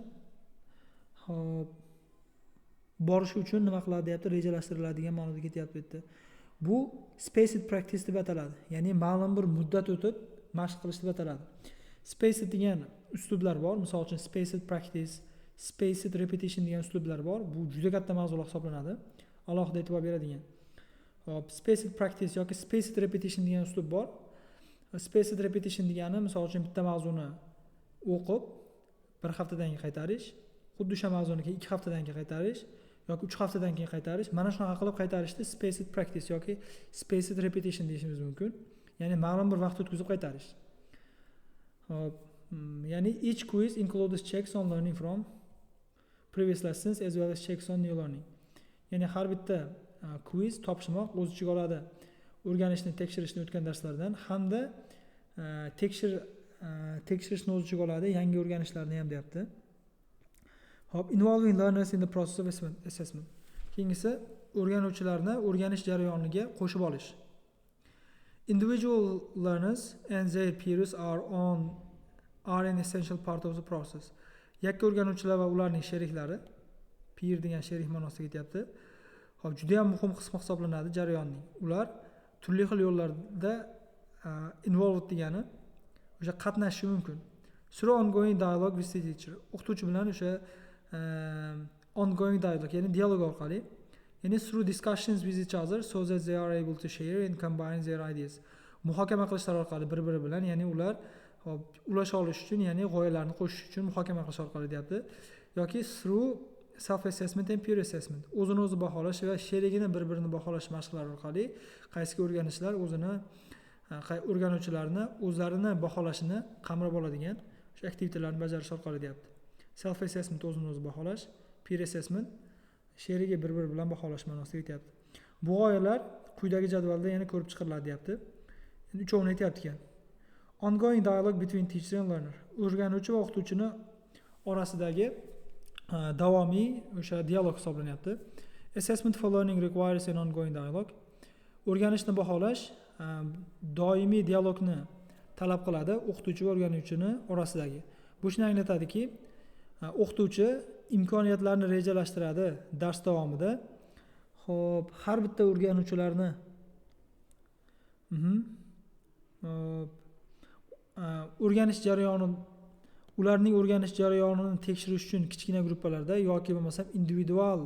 Speaker 1: hop, borishi uchun nima qiladi, deyapti, rejalashtiriladi degan ma'noda ketyapti bu yerda. Bu spaced practice deb ataladi, ya'ni ma'lum bir muddat o'tib mashq qilish deb ataladi. Spaced degan uslublar bor, misol uchun, spaced practice, spaced repetition degan uslublar bor. Bu juda katta mavzular hisoblanadi, alohida e'tibor beradigan. Hop, spaced practice yoki spaced repetition degan uslub bor. Spaced repetition degani, misol uchun, bitta mavzuni o'qib, bir haftadan keyin qaytarish, xuddi o'sha mavzuni keyin 2 haftadan keyin qaytarish yoki 3 haftadan keyin qaytarish. Mana shunaqa qilib qaytarishni spaced practice yoki spaced repetition deyishimiz mumkin, ya'ni ma'lum bir vaqt o'tkazib qaytarish. Hop, ya'ni each quiz includes checks on learning from previous lessons as well as checks on new learning. Ya'ni har bitta quiz topishmoq o'z ichiga oladi o'rganishni tekshirishni o'tgan darslardan hamda tekshirishni o'z ichiga oladi yangi o'rganishlarni ham deyapti. Hop, involving learners in the process of assessment. Keyingisi o'rganuvchilarni o'rganish jarayoniga qo'shib olish. Individual learners and their peers are an essential part of the process. Yakka o'rganuvchilar va ularning sheriklari, peer degan sherik ma'nosida ketyapti. Hop, juda ham muhim qismi hisoblanadi jarayonning. Ular turli xil yo'llarda involved degani o'sha qatnashishi mumkin. Through ongoing dialogue with the teacher. O'qituvchi bilan o'sha ongoing dialogue, ya'ni dialog orqali, ya'ni through discussions with each other so that they are able to share and combine their ideas. Muhokama qilishlar orqali bir-biri bilan, ya'ni ular hop ulasha olish uchun, ya'ni g'oyalarni qo'shish uchun muhokama qilish orqali deyapti. Yoki through self assessment and peer assessment. O'zini o'zi baholash va sherigini bir-birini baholash mashqlari orqali qaysi o'rganishlar o'zini o'rganuvchilarni o'zlarini baholashini qamrab oladigan o'sha aktivitelarni bajarish orqali deyapti. Self assessment o'zini o'zi baholash, peer assessment sherigi bir-biri bilan baholash ma'nosida ketyapti. Bu g'oyalar quyidagi jadvalda yana ko'rib chiqiladi deyapti. Endi uchovini aytyapti ekan. Ongoing dialogue between teacher and learner. O'rganuvchi va o'qituvchini orasidagi davomiy o'sha dialog hisoblanyapti. Assessment for learning requires an ongoing dialogue. O'rganishni baholash doimiy dialogni talab qiladi o'qituvchi va o'rganuvchini orasidagi. Bu shuni anglatadiki, o'qituvchi imkoniyatlarni rejalashtiradi dars davomida. Xo'p, har bitta o'rganuvchilarni o'rganish jarayoni, ularning o'rganish jarayonini tekshirish uchun kichkina gruppalarda yoki bo'lmasam individual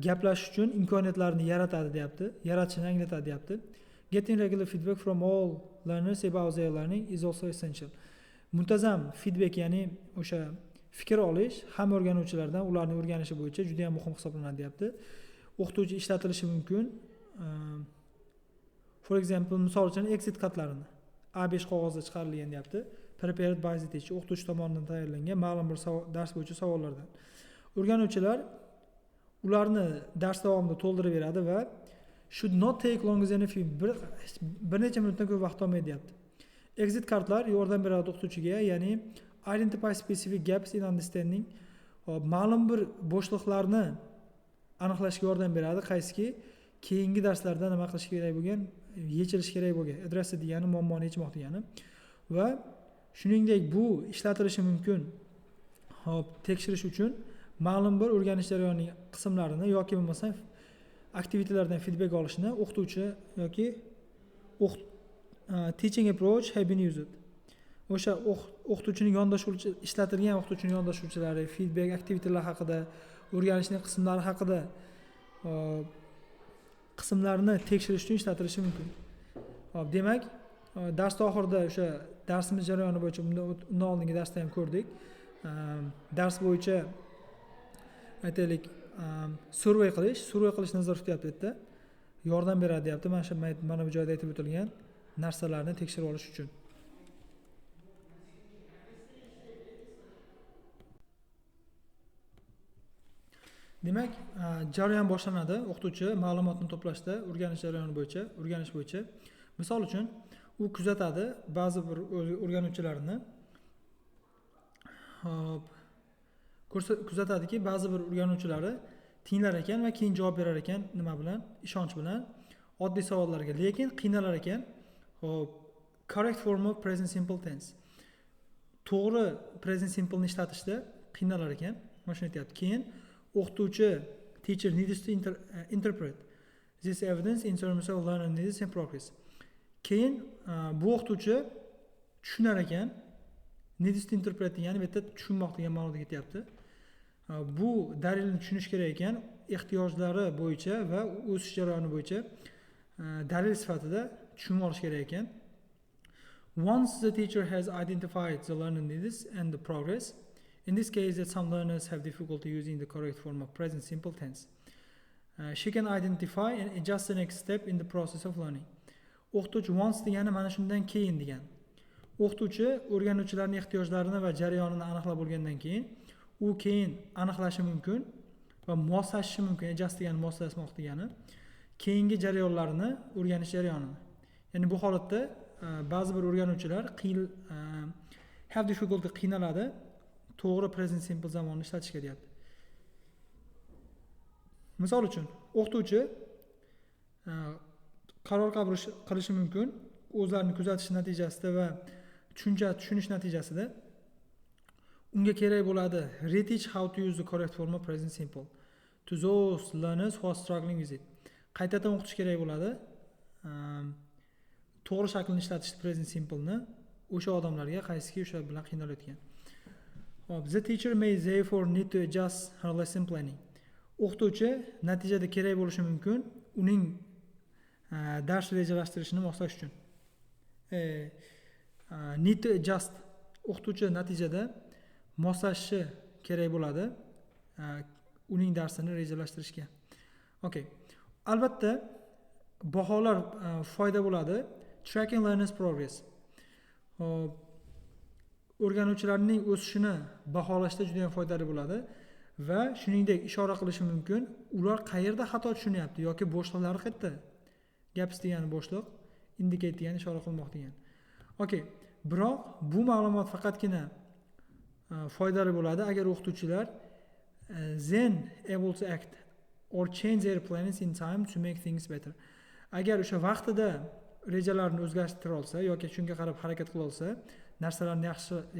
Speaker 1: gaplashish uchun imkoniyatlarni yaratadi deyapti. Yaratishini anglatadi deyapti. Getting regular feedback from all learners about their learning is also essential. Muntazam feedback, ya'ni o'sha fikr olish hamma o'rganuvchilardan ularning o'rganishi bo'yicha juda ham muhim hisoblanadi deyapti. O'qituvchi ishlatilishi mumkin. For example, misol uchun exit kartlarini A5 qog'ozda chiqarilgan deyapti. Prepared by the teacher, o'qituvchi tomonidan tayyorlangan ma'lum bir dars bo'yicha savollardan. O'rganuvchilar ularni dars davomida to'ldirib beradi va should not take longer than a few, bir necha minutdan ko'p vaqt olmaydi deyapti. Exit kartlar yordam beradi o'qituvchiga, ya'ni identify specific gaps in understanding, ma'lum bir bo'shliqlarni aniqlashga yordam beradi, qaysiki keyingi darslarda nima qilish kerak bo'lgan, yechilishi kerak bo'lgan, address degani muammoni yechmoq degani va shuningdek bu ishlatilishi mumkin. Hop, tekshirish uchun ma'lum bir o'rganish jarayonining qismlarini yoki bo'lmasa aktivitelardan feedback olishni o'qituvchi yoki teaching approach have been used. O'sha o'qituvchining yondashuvchi, ishlatilgan o'qituvchining yondashuvchilari feedback aktivitelar haqida, o'rganishning qismlari haqida qismlarni tekshirish uchun ishlatilishi mumkin. Hop, demak, dars oxirida o'sha darsimiz jarayoni bo'yicha undan oldingi darsda ham ko'rdik. Dars bo'yicha aytaylik, survey qilish nazarda tutyapti bu yerda. Yordam beradi deyapti. Mana shu mana bu joyda aytib o'tilgan narsalarni tekshirib olish uchun. Demak, jarayon boshlanadi. O'qituvchi ma'lumotni to'plashda, o'rganish jarayoni bo'yicha, o'rganish bo'yicha. Misol uchun, u kuzatadi ba'zi bir o'rganuvchilarni. Hop, kuzatadiki, ba'zi bir o'rganuvchilari tinglar ekan va keyin javob berar ekan, nima bilan? Ishonch bilan oddiy savollarga, lekin qiynalar ekan. Hop, correct form of present simple tense. To'g'ri present simple ni ishlatishda qiynalar ekan. Mana shuni aytyapti. Keyin o'qituvchi teacher needs to interpret this evidence in terms of learner needs and progress. Keyin bu o'qituvchi tushunar ekan. Needs to interpret degani bu yerda tushunmoq degan ma'noda ketyapti. Bu dalilni tushunish kerak ekan, ehtiyojlari bo'yicha va o'sish jarayoni bo'yicha dalil sifatida tushunib olish kerak ekan. Once the teacher has identified the learner needs and the progress, in this case that some learners have difficulty using the correct form of present simple tense, she can identify and adjust the next step in the process of learning. O'qituvchi once degani mana shundan keyin degan. O'qituvchi o'rganuvchilarning ehtiyojlarini va jarayonini aniqlab bo'lgandan keyin U keyin aniqlashi mumkin va moslashishi mumkin. Adjust degani moslashmoq degani. Keyingi jarayonlarni o'rganish jarayonini. Ya'ni bu holatda ba'zi bir o'rganuvchilar have difficulty qiynaladi to'g'ri present simple zamonni ishlatishga deyapti. Misol uchun, o'qituvchi qaror qabul qilishi mumkin o'zlarini kuzatish natijasida va tushunish natijasida unga kerak bo'ladi reteach how to use the correct form of present simple to those learners who are struggling with it. Qaytadan o'qitish kerak bo'ladi. To'g'ri shaklini ishlatish present simpleni o'sha odamlarga qaysiki o'sha bilan qiynalayotgan. Hop, the teacher may therefore need to adjust her lesson planning. O'qituvchi natijada kerak bo'lishi mumkin uning dars rejalashtirishini moslash uchun. Need to adjust o'qituvchi natijada moslashishi kerak bo'ladi uning darsini rejalashtirishga. Okay. Albatta baholar foyda bo'ladi. Tracking learners progress. Hop, o'rganuvchilarning o'sishini baholashda juda ham foydali bo'ladi va shuningdek ishora qilishi mumkin ular qayerda xato tushunyapti yoki bo'shliqlari qayerda. Gaps degani bo'shliq, indicate degani ishora qilmoq degani. Okay, biroq bu ma'lumot faqatgina foydali bo'ladi agar o'qituvchilar then able to act or change their plans in time to make things better. Agar o'sha vaqtida rejalarini o'zgartira olsa yoki shunga qarab harakat qila olsa, narsalarni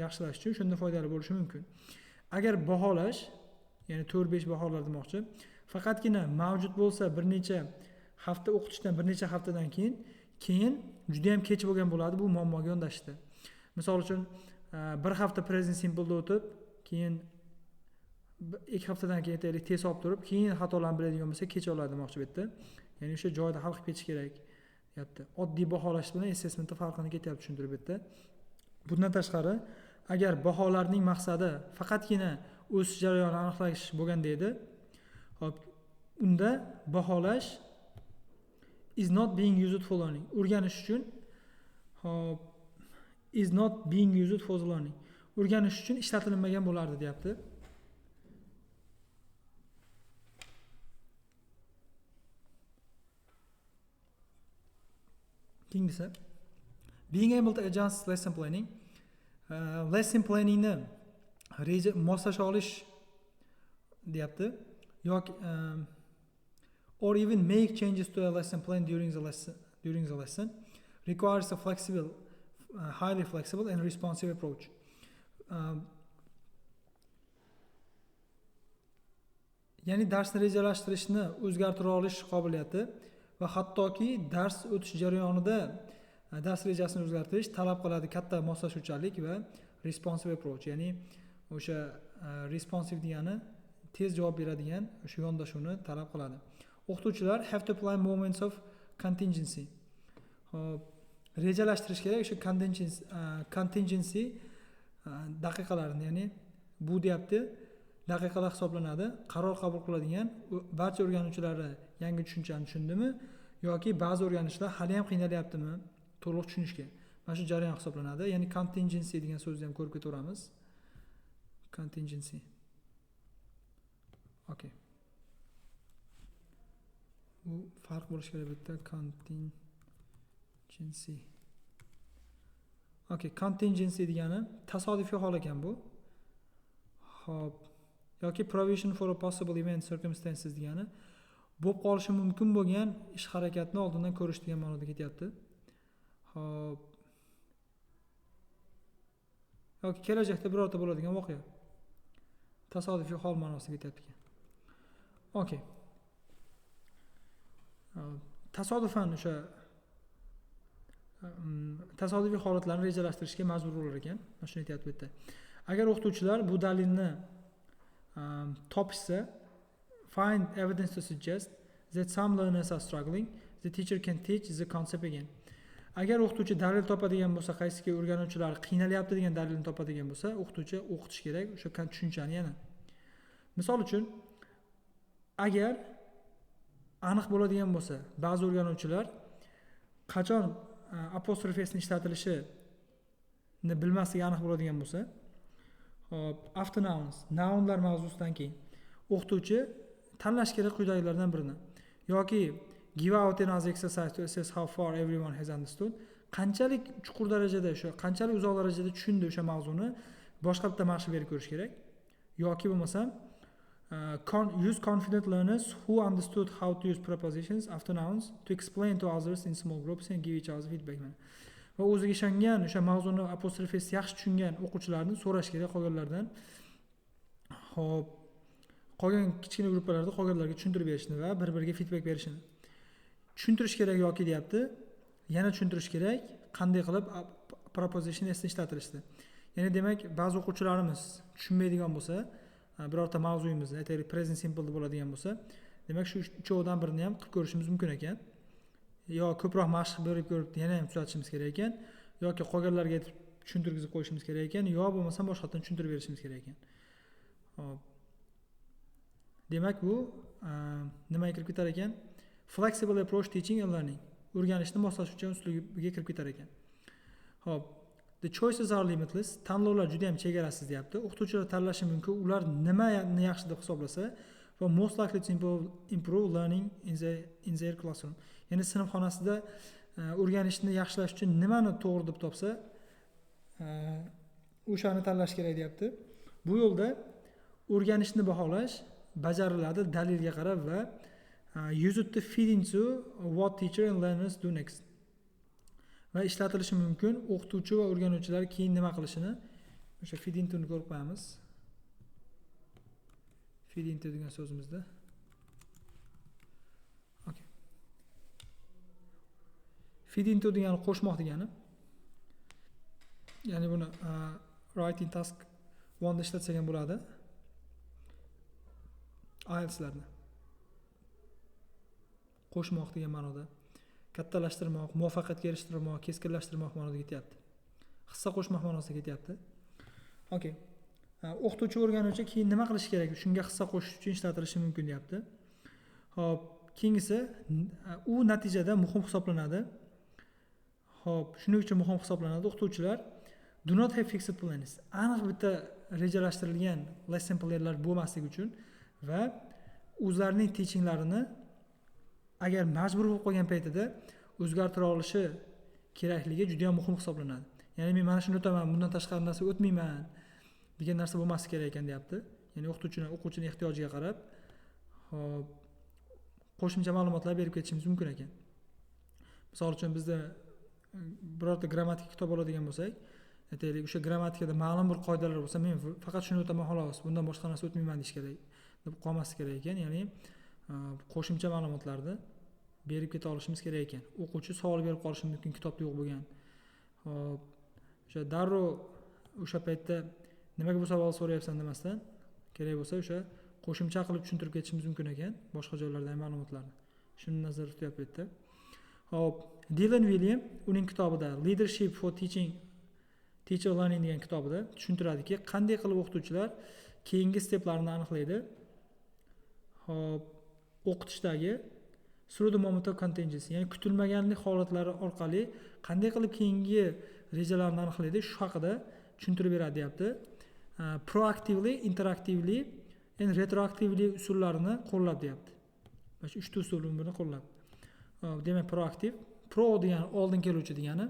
Speaker 1: yaxshilash uchun shunda foydali bo'lishi mumkin. Agar baholash, ya'ni 4-5 baholar demoqchi, faqatgina mavjud bo'lsa bir necha hafta o'qitishdan bir necha haftadan keyin juda ham kech bo'lgan bo'ladi bu muammoga yondashishda. Misol uchun, bir hafta present simpleda o'tib, keyin 2 haftadan keyin aytaylik test olib turib, keyin xatolarni biladigan bo'lsa kech oladi demoqchi bu yerda. Ya'ni o'sha joyida hal qilib ketish kerak deyapti. Oddiy baholash bilan assessmentda farqini ketyapti tushuntirib bu yerda. Bundan tashqari, agar baholarning maqsadi faqatgina o'sish jarayonini aniqlash bo'lganda edi, hop, unda baholash is not being used for learning. O'rganish uchun, hop, is not being used for learning. O'rganish uchun ishlatilmagan bo'lardi deyapti. Keyingisi, being able to adjust lesson planning. Lesson planningni reja moslasha olish deyapti. Yoki or even make changes to a lesson plan during the lesson requires a flexible, highly flexible and responsive approach. Ya'ni darsni rejalashtirishni o'zgartira olish qobiliyati va hattoki dars o'tish jarayonida dars rejasini o'zgartirish talab qiladi katta moslashuvchanlik va responsive approach, ya'ni o'sha responsive degani tez javob beradigan o'sha yondashuvni talab qiladi. O'qituvchilar have to plan moments of contingency. Hop, rejalashtirish kerak o'sha contingency daqiqalarini, ya'ni bu deyapti daqiqalar hisoblanadi. Qaror qabul qiladigan barcha o'rganuvchilari yangi tushunchani tushundimi yoki ba'zi o'rganuvchilar hali ham qiynalyaptimi to'liq tushunishga. Mana shu jarayon hisoblanadi. Ya'ni contingency degan so'zni ham ko'rib ketaveramiz. Contingency. Okay. Bu farq bo'lishi kerak bu yerda contingency. Okay, contingency degani tasodifiy hol ekan bu. Xo'p, yoki provision for a possible event circumstances degani bo'lib qolishi mumkin bo'lgan ish harakatni oldindan ko'rish degan ma'noda ketyapti. Xo'p. Yoki kelajakda birorta bo'ladigan voqea. Tasodifiy hol ma'nosida ketyapti ekan. Okay. Tasodifan o'sha tasodifiy holatlarni rejalashtirishga majbur bo'lar ekan. Mana shuni aytyapti bu yerda. Agar o'qituvchilar bu dalilni topishsa, find evidence to suggest that some learners are struggling, the teacher can teach the concept again. Agar o'qituvchi dalil topadigan bo'lsa, qaysiki o'rganuvchilar qiynalyapti degan dalilni topadigan bo'lsa, o'qituvchi o'qitish kerak o'sha tushunchani yana. Misol uchun, agar aniq bo'ladigan bo'lsa, ba'zi o'rganuvchilar qachon apostrof s ni ishlatilishini bilmasligi aniq bo'ladigan bo'lsa, Hop, after nouns, nounlar mavzusidan keyin o'qituvchi tanlash kerak quyidagilardan birini. Yoki give out another exercise to assess how far everyone has understood. Qanchalik chuqur darajada o'sha, qanchalik uzoq darajada tushundi o'sha mavzuni, boshqa bitta mashq berib ko'rish kerak. Yoki bo'lmasam use confident learners who understood how to use prepositions after nouns to explain to others in small groups and give each other feedback. Va o'ziga ishongan, o'sha mavzuni apostrof s yaxshi tushungan o'quvchilarni so'rash kerak qolganlardan. Xo'p, qolgan kichkina gruppalarda qolganlarga tushuntirib berishni va bir-biriga feedback berishini tushuntirish kerak yoki deyapti. Yana tushuntirish kerak, qanday qilib preposition s ni ishlatilishni. Ya'ni demak, ba'zi o'quvchilarimiz tushunmaydigan bo'lsa, birorta mavzuyimizni, aytaylik, present simple deb bo'ladigan bo'lsa, demak shu uchovidan birini ham qilib ko'rishimiz mumkin ekan. Yo ko'proq mashq berib ko'rib yana ham tuzatishimiz kerak ekan, yoki qolganlarga aytib tushuntirgizib qo'yishimiz kerak ekan, yo bo'lmasam boshqatdan tushuntirib berishimiz kerak ekan. Xo'p. Demak, bu nimaga kirib ketar ekan? Flexible approach teaching and learning. O'rganishni moslashuvchan uslubiga kirib ketar ekan. Xo'p, the choices are limitless. Tanlovlar juda ham chegarasiz deyapti. O'qituvchilar tanlashi mumkin, ular nimani yaxshi deb hisoblasa va most likely to improve learning in their classroom. Ya'ni sinfxonasida o'rganishni yaxshilash uchun nimani to'g'ri deb topsa, o'shani tanlash kerak deyapti. Bu yo'lda o'rganishni baholash bajariladi dalilga qarab va use it to feed into what teacher and learners do next. Va ishlatilishi mumkin o'qituvchi va o'rganuvchilar keyin nima qilishini. O'sha feed into ni ko'rib qo'yamiz. Feed into degan so'zimizda. Okay. Feed into degani qo'shmoq degani. Ya'ni buni writing task 1 da ishlatsak ham bo'ladi. IELTSlarni qo'shmoq degan ma'noda, kattalashtirmoq, muvaffaqiyatga erishtirmoq, keskinlashtirmoq ma'noda ketyapti. Hissa qo'shmoq ma'nosida ketyapti. Okay. O'qituvchi o'rganuvchi keyin nima qilish kerak? Shunga hissa qo'shish uchun ishlatilishi mumkin deyapti. Xo'p, keyingisi u natijada muhim hisoblanadi. Xo'p, shuning uchun muhim hisoblanadi. O'qituvchilar do not have fixed plans. Aniq bitta rejalashtirilgan lesson planlar bo'lmasligi uchun va o'zlarining teachinglarini agar majbur bo'lib qolgan paytida o'zgartira olishi kerakligi juda ham muhim hisoblanadi. Ya'ni men mana shuni o'taman, bundan tashqari narsa o'tmayman degan narsa bo'lmasligi kerak ekan deyapti. Ya'ni o'qituvchini, o'quvchining ehtiyojiga qarab, hop, qo'shimcha ma'lumotlar berib ketishimiz mumkin ekan. Misol uchun bizda birorta grammatika kitob oladigan bo'lsak, aytaylik, o'sha grammatikada ma'lum bir qoidalar bo'lsa, men faqat shuni o'taman xolos, bundan boshqa narsa o'tmayman deyish kerak deb qolmaslik kerak ekan. Ya'ni qo'shimcha ma'lumotlarni berib keta olishimiz kerak ekan. O'quvchi savol berib qolishi mumkin kitobda yo'q bo'lgan. Hop, o'sha darrov o'sha paytda nimaga bu savolni so'rayapsan demasdan, kerak bo'lsa o'sha qo'shimcha qilib tushuntirib ketishimiz mumkin ekan boshqa joylardagi ma'lumotlarni. Shuni nazarda tutyapti bu yerda. Hop, Dylan William uning kitobida Leadership for Teaching Teacher Learning degan kitobida tushuntiradiki, qanday qilib o'qituvchilar keyingi steplarni aniqlaydi. Hop, o'qitishdagi through the moment of contingency, ya'ni kutilmaganlik holatlari orqali qanday qilib keyingi rejalarni aniqlaydi, shu haqida tushuntirib beradi deyapti. Proactively, interactively and retroactively usullarini qo'llab deyapti. Mana shu uchta usulning birini qo'llab. Demak, proaktiv, pro degani oldin keluvchi degani,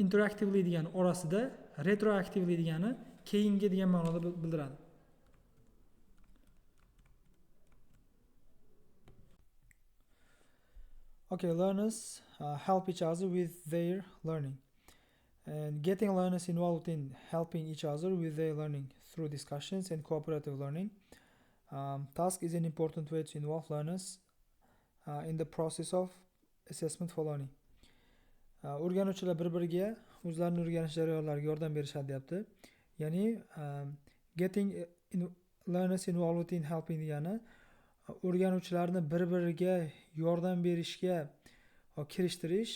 Speaker 1: interactively degani orasida, retroactively degani keyingi degan ma'noda bildiradi. Okay, learners help each other with their learning. And getting learners involved in helping each other with their learning through discussions and cooperative learning. Task is an important way to involve learners in the process of assessment for learning. O'rganuvchilar bir-biriga o'zlarini o'rganish jarayonlariga yordam berishadi deyapti. Ya'ni getting learners involved in helping degani o'rganuvchilarni bir-biriga yordam berishga kirishtirish,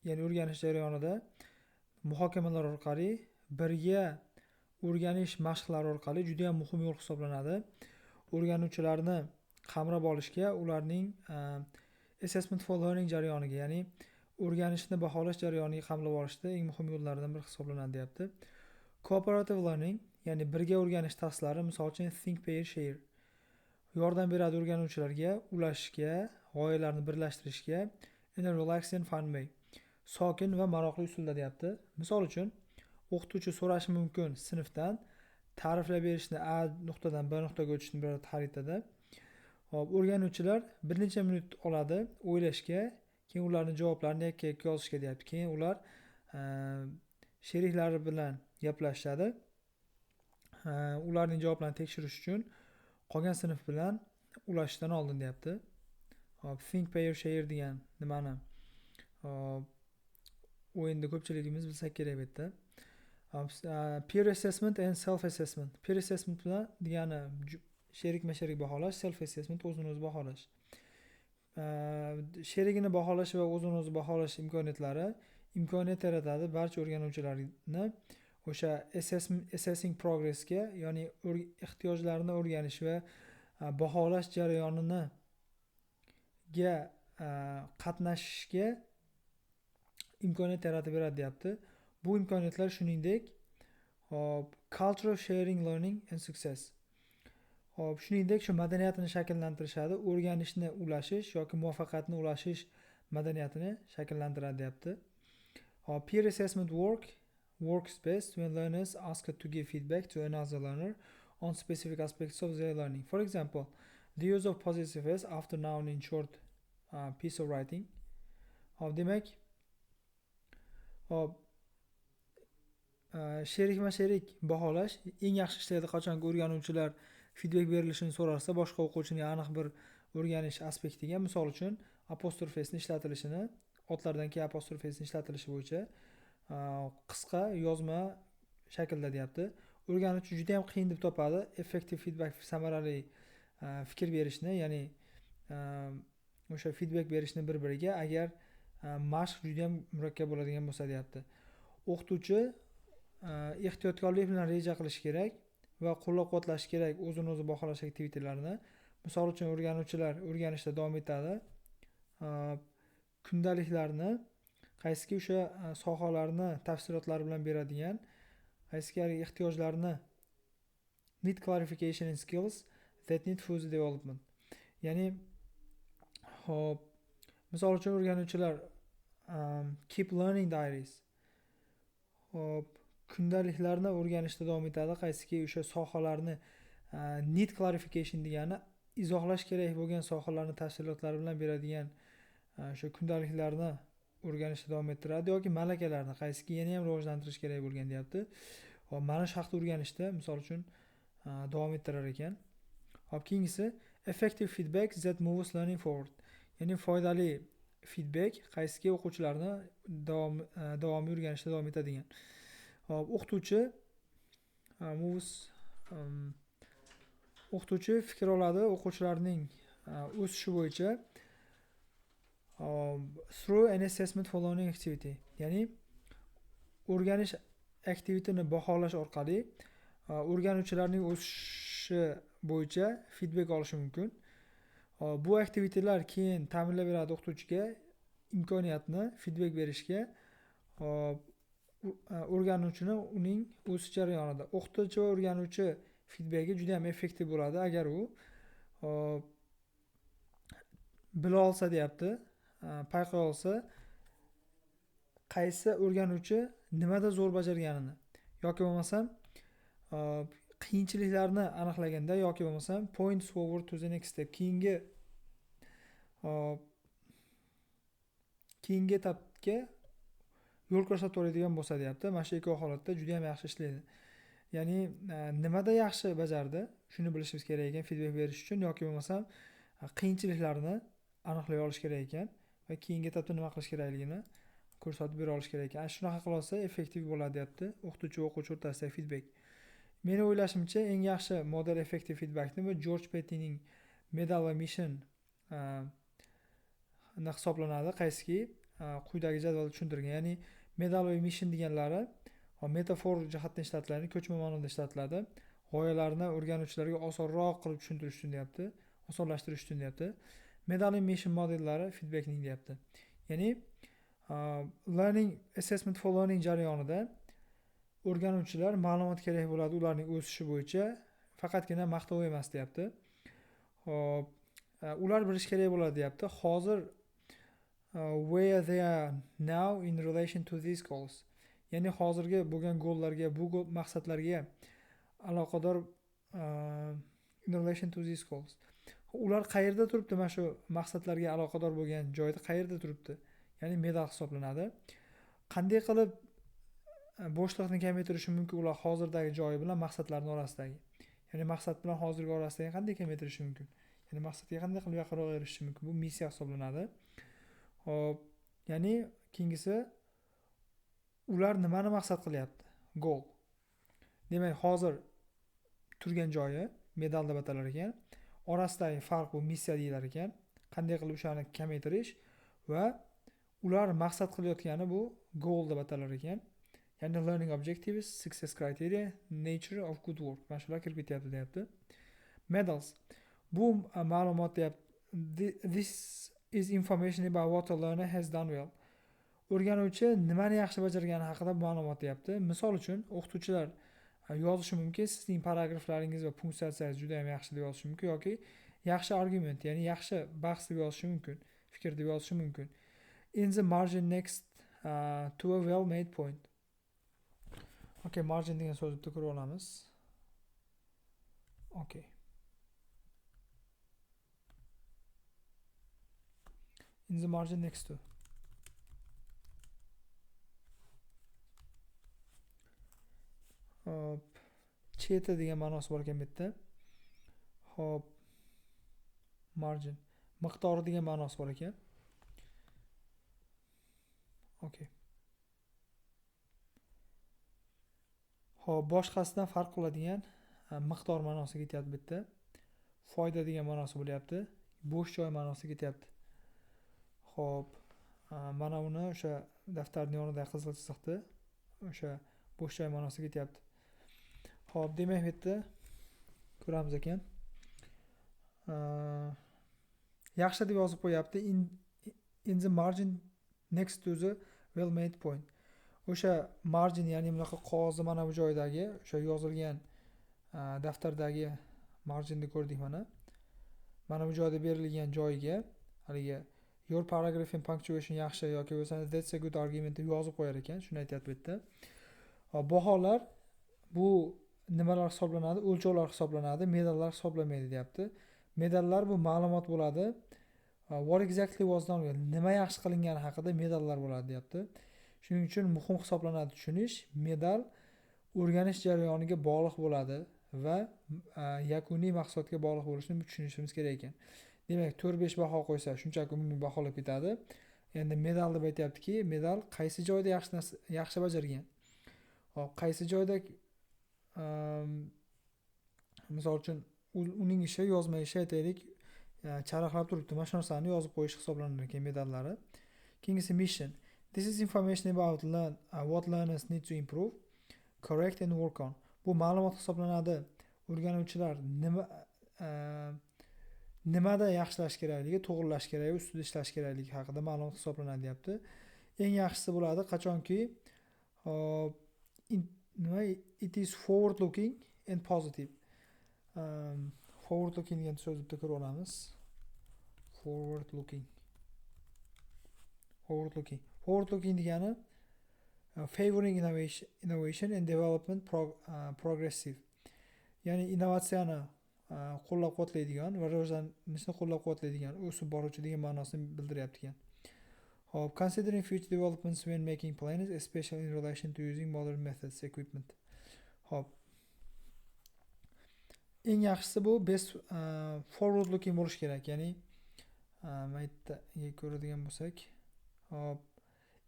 Speaker 1: ya'ni o'rganish jarayonida muhokamalar orqali, birga o'rganish mashqlari orqali juda ham muhim yo'l hisoblanadi. O'rganuvchilarni qamrab olishga, ularning assessment for learning jarayoniga, ya'ni o'rganishni baholash jarayoniga qamrab olishda eng muhim yo'llardan biri hisoblanadi deyapti. Cooperative learning, ya'ni birga o'rganish tarzlari, misol uchun, think pair share yordam beradi o'rganuvchilarga ulashishga, g'oyalarni birlashtirishga in a relaxed and fun way, sokin va maroqli usulda, deyapti. Misol uchun, o'qituvchi so'rashi mumkin sinfdan ta'riflab berishni, A nuqtadan B nuqtaga o'tishni bir xaritada. Hop, o'rganuvchilar bir necha minut oladi o'ylashga, keyin ularni javoblarini yakka yakka yozishga, deyapti. Keyin ular sheriklari bilan gaplashishadi, ularning javoblarini tekshirish uchun qolgan sinf bilan ulashishdan oldin, deyapti. Hop, think pair share degan nimani, hop, o'yinni ko'pchiligimiz bilsak kerak bu yerda. Peer assessment and self assessment. Peer assessment bilan degani sherikma sherik baholash, self assessment o'zini o'zi baholash. Sherigini baholash va o'zini o'zi baholash imkoniyatlari imkoniyat yaratadi barcha o'rganuvchilarni o'sha assessing progressga, ya'ni ehtiyojlarini o'rganish va baholash jarayonini ga qatnashishga imkoniyat yaratib beradi, deyapti. Bu imkoniyatlar shuningdek, hop, culture of sharing learning and success, hop, shuningdek, shu madaniyatini shakllantirishadi, o'rganishni ulashish yoki muvaffaqiyatni ulashish madaniyatini shakllantiradi, deyapti. Hop, peer assessment works best when learners asked to give feedback to another learner on specific aspects of their learning. For example, the use of possessive s after noun in short piece of writing. Hop, demak, hop, sherikma sherik baholash eng yaxshi ishlaydi, qachonki o'rganuvchilar feedback berilishini so'ralsa boshqa o'quvchining aniq bir o'rganish aspektiga, misol uchun, apostrof s ni ishlatilishini, otlardan keyin apostrof s ni ishlatilishi bo'yicha qisqa yozma shaklda, deyapti. O'rganuvchi juda yam qiyin deb topadi effective feedback, samarali fikr berishni, ya'ni o'sha feedback berishni bir biriga, agar mashq juda yam murakkab bo'ladigan bo'lsa, deyapti. O'qituvchi ehtiyotkorlik bilan reja qilishi kerak va qo'llab quvvatlashi kerak o'zini o'zi baholash aktivitylarini. Misol uchun, o'rganuvchilar o'rganishda davom etadi kundaliklarni, qaysiki o'sha sohalarni tafsilotlari bilan beradigan, qaysiki haligi ehtiyojlarni, need clarification and skills that need further development. Ya'ni, hop, misol uchun, o'rganuvchilar keep learning diaries, hop, kundaliklarni o'rganishda davom etadi, qaysiki o'sha sohalarni, need clarification degani izohlash kerak bo'lgan sohalarni tafsilotlari bilan beradigan o'sha kundaliklarni o'rganishda davom ettiradi yoki malakalarni, qaysiki yana ham rivojlantirish kerak bo'lgan, deyapti. Hop, mana shu haqda o'rganishda, misol uchun, davom ettirar ekan. Hop, keyingisi effective feedback that moves learning forward, ya'ni foydali feedback, qaysiki o'quvchilarni davomiy o'rganishda davom etadigan. Hop, o'qituvchi moves, o'qituvchi fikr oladi o'quvchilarning o'sishi bo'yicha through an assessment for learning activity, ya'ni o'rganish aktivitini baholash orqali o'rganuvchilarning o'sishi bo'yicha feedback olishi mumkin. Hop, bu aktivitylar keyin ta'minlab beradi o'qituvchiga imkoniyatni feedback berishga, hop, o'rganuvchini uning o'sish jarayonida. O'qituvchi va o'rganuvchi feedbacki juda ham effektiv bo'ladi, agar u, hop, bila olsa, deyapti, payqay olsa qaysi o'rganuvchi nimada zo'r bajarganini yoki bo'lmasam qiyinchiliklarni aniqlaganda yoki bo'lmasam points forward to the next step, hop, keyingi etapga yo'l ko'rsatib oladigan bo'lsa, deyapti. Mana shu ikki holatda juda ham yaxshi ishlaydi, ya'ni nimada yaxshi bajardi, shuni bilishimiz kerak ekan feedback berish uchun yoki bo'lmasam qiyinchiliklarni aniqlay olish kerak ekan va keyingi etapda nima qilish kerakligini ko'rsatib bera olish kerak ekan. Ana shunaqa qila olsa, effektiv bo'ladi, deyapti, o'qituvchi va o'quvchi o'rtasidagi feedback. Meni o'ylashimcha, eng yaxshi model effective feedbackni bu George Pettining medal va mission hisoblanadi, qaysiki quyidagi jadvalda tushuntirgan. Ya'ni medal va mission deganlari metafor jihatdan ishlatiladi, ko'chma ma'noda ishlatiladi, g'oyalarni o'rganuvchilarga osonroq qilib tushuntirish uchun, deyapti, osonlashtirish uchun, deyapti. Medal and mission modellari feedbackning, deyapti. Ya'ni learning assessment for learning jarayonida O'rganuvchilar ma'lumot kerak bo'ladi ularning o'sishi bo'yicha, faqatgina maqtov emas deyapti. Xo'p, ular bilish kerak bo'ladi deyapti. Hozir where they are now in relation to these goals. Ya'ni hozirgi bo'lgan gollarga, bu maqsadlarga aloqador in relation to these goals. Ular qayerda turibdi, mana shu maqsadlarga aloqador bo'lgan joyda qayerda turibdi? Ya'ni medal hisoblanadi. Qanday qilib bo'shliqni kamaytirishi mumkin ular hozirdagi joyi bilan maqsadlarning orasidagi? Ya'ni maqsad bilan hozirgi orasidagi qanday kamaytirishi mumkin? Ya'ni maqsadga qanday qilib yaqinroq erishishi mumkin? Bu missiya hisoblanadi. Xo'p, ya'ni keyingisi ular nimani maqsad qilyapti? Goal. Demak, hozir turgan joyi medal deb atalar ekan. Orasidagi farq bu missiya deyilar ekan. Qanday qilib o'shani kamaytirish va ular maqsad qilayotgani bu goal deb atalar ekan. Ya'ni learning objectives, success criteria, nature of good work. Mana shular kirib ketyapti deyapti. Medals. Bu ma'lumot deyapti. This is information about what a learner has done well. O'rganuvchi nimani yaxshi bajargani haqida ma'lumot deyapti. Misol uchun, o'qituvchilar yozishi mumkin, sizning paragraflaringiz va punktuatsiyangiz juda ham yaxshi deb yozishi mumkin yoki yaxshi argument, ya'ni yaxshi bahs deb yozishi mumkin, fikr deb yozishi mumkin. In the margin next to a well made point. Okay, margin degan so'zni bitta ko'rib olamiz. Okay. In the margin next to. Hop, cheti degan ma'nosi bor ekan bu yerda. Hop, margin miqdori degan ma'nosi bor ekan. Okay. Hop, boshqasidan farq qiladigan miqdor ma'nosi ketyapti bu yerda. Foyda degan ma'nosi bo'lyapti. Bo'sh joy ma'nosi ketyapti. Hop, mana uni o'sha daftarning yonidagi qizil chiziqni o'sha bo'sh joy ma'nosi ketyapti. Hop, demak bu yerda ko'ramiz ekan. Yaxshi deb yozib qo'yapti. In the margin next to the well made point. O'sha margin, ya'ni bunaqa qog'ozni mana bu joydagi o'sha yozilgan daftardagi marginni ko'rdik mana. Mana bu joyda berilgan joyiga haligi your paragraph and punctuation yaxshi yoki bo'lmasa that's a good argument deb yozib qo'yar ekan. Shuni aytyapti bu yerda. Hop, baholar bu nimalar hisoblanadi? O'lchovlar hisoblanadi, medallar hisoblanmaydi deyapti. Medallar bu ma'lumot bo'ladi. What exactly was done well? Nima yaxshi qilingani haqida medallar bo'ladi deyapti. Shuning uchun muhim hisoblanadi tushunish, medal o'rganish jarayoniga bog'liq bo'ladi va yakuniy maqsadga bog'liq bo'lishini tushunishimiz kerak ekan. Demak, 4-5 baho qo'ysa, shunchaki umumiy baholab ketadi. Endi medal deb aytyaptiki, medal qaysi joyda yaxshi narsa, yaxshi bajargan. Hop, qaysi joyda, misol uchun uning ishi, yozma ishi aytaylik, charaqlab turibdi. Mana shu narsani yozib qo'yish hisoblanar ekan medallari. Keyingisi mission. This is information about what learners need to improve, correct and work on. Bu ma'lumot hisoblanadi. O'rganuvchilar nimada yaxshilash kerakligi, to'g'rilash kerakligi, ustida ishlash kerakligi haqida ma'lumot hisoblanadi deyapti. Eng yaxshisi bo'ladi qachonki, hop, nima, it is forward looking and positive. Forward looking degan so'zni bitta ko'rib olamiz. Forward looking. Forward looking. Forward looking degani favoring innovation and development progressive. Ya'ni innovatsiyani qo'llab-quvvatlaydigan va rivojlanishni qo'llab-quvvatlaydigan, o'sib boruvchi degan ma'nosini bildiryapti ekan. Hop, considering future developments when making plans, especially in relation to using modern methods, equipment. Hop. Eng yaxshisi bu best forward looking bo'lish kerak, ya'ni maytda ko'radigan bo'lsak, hop,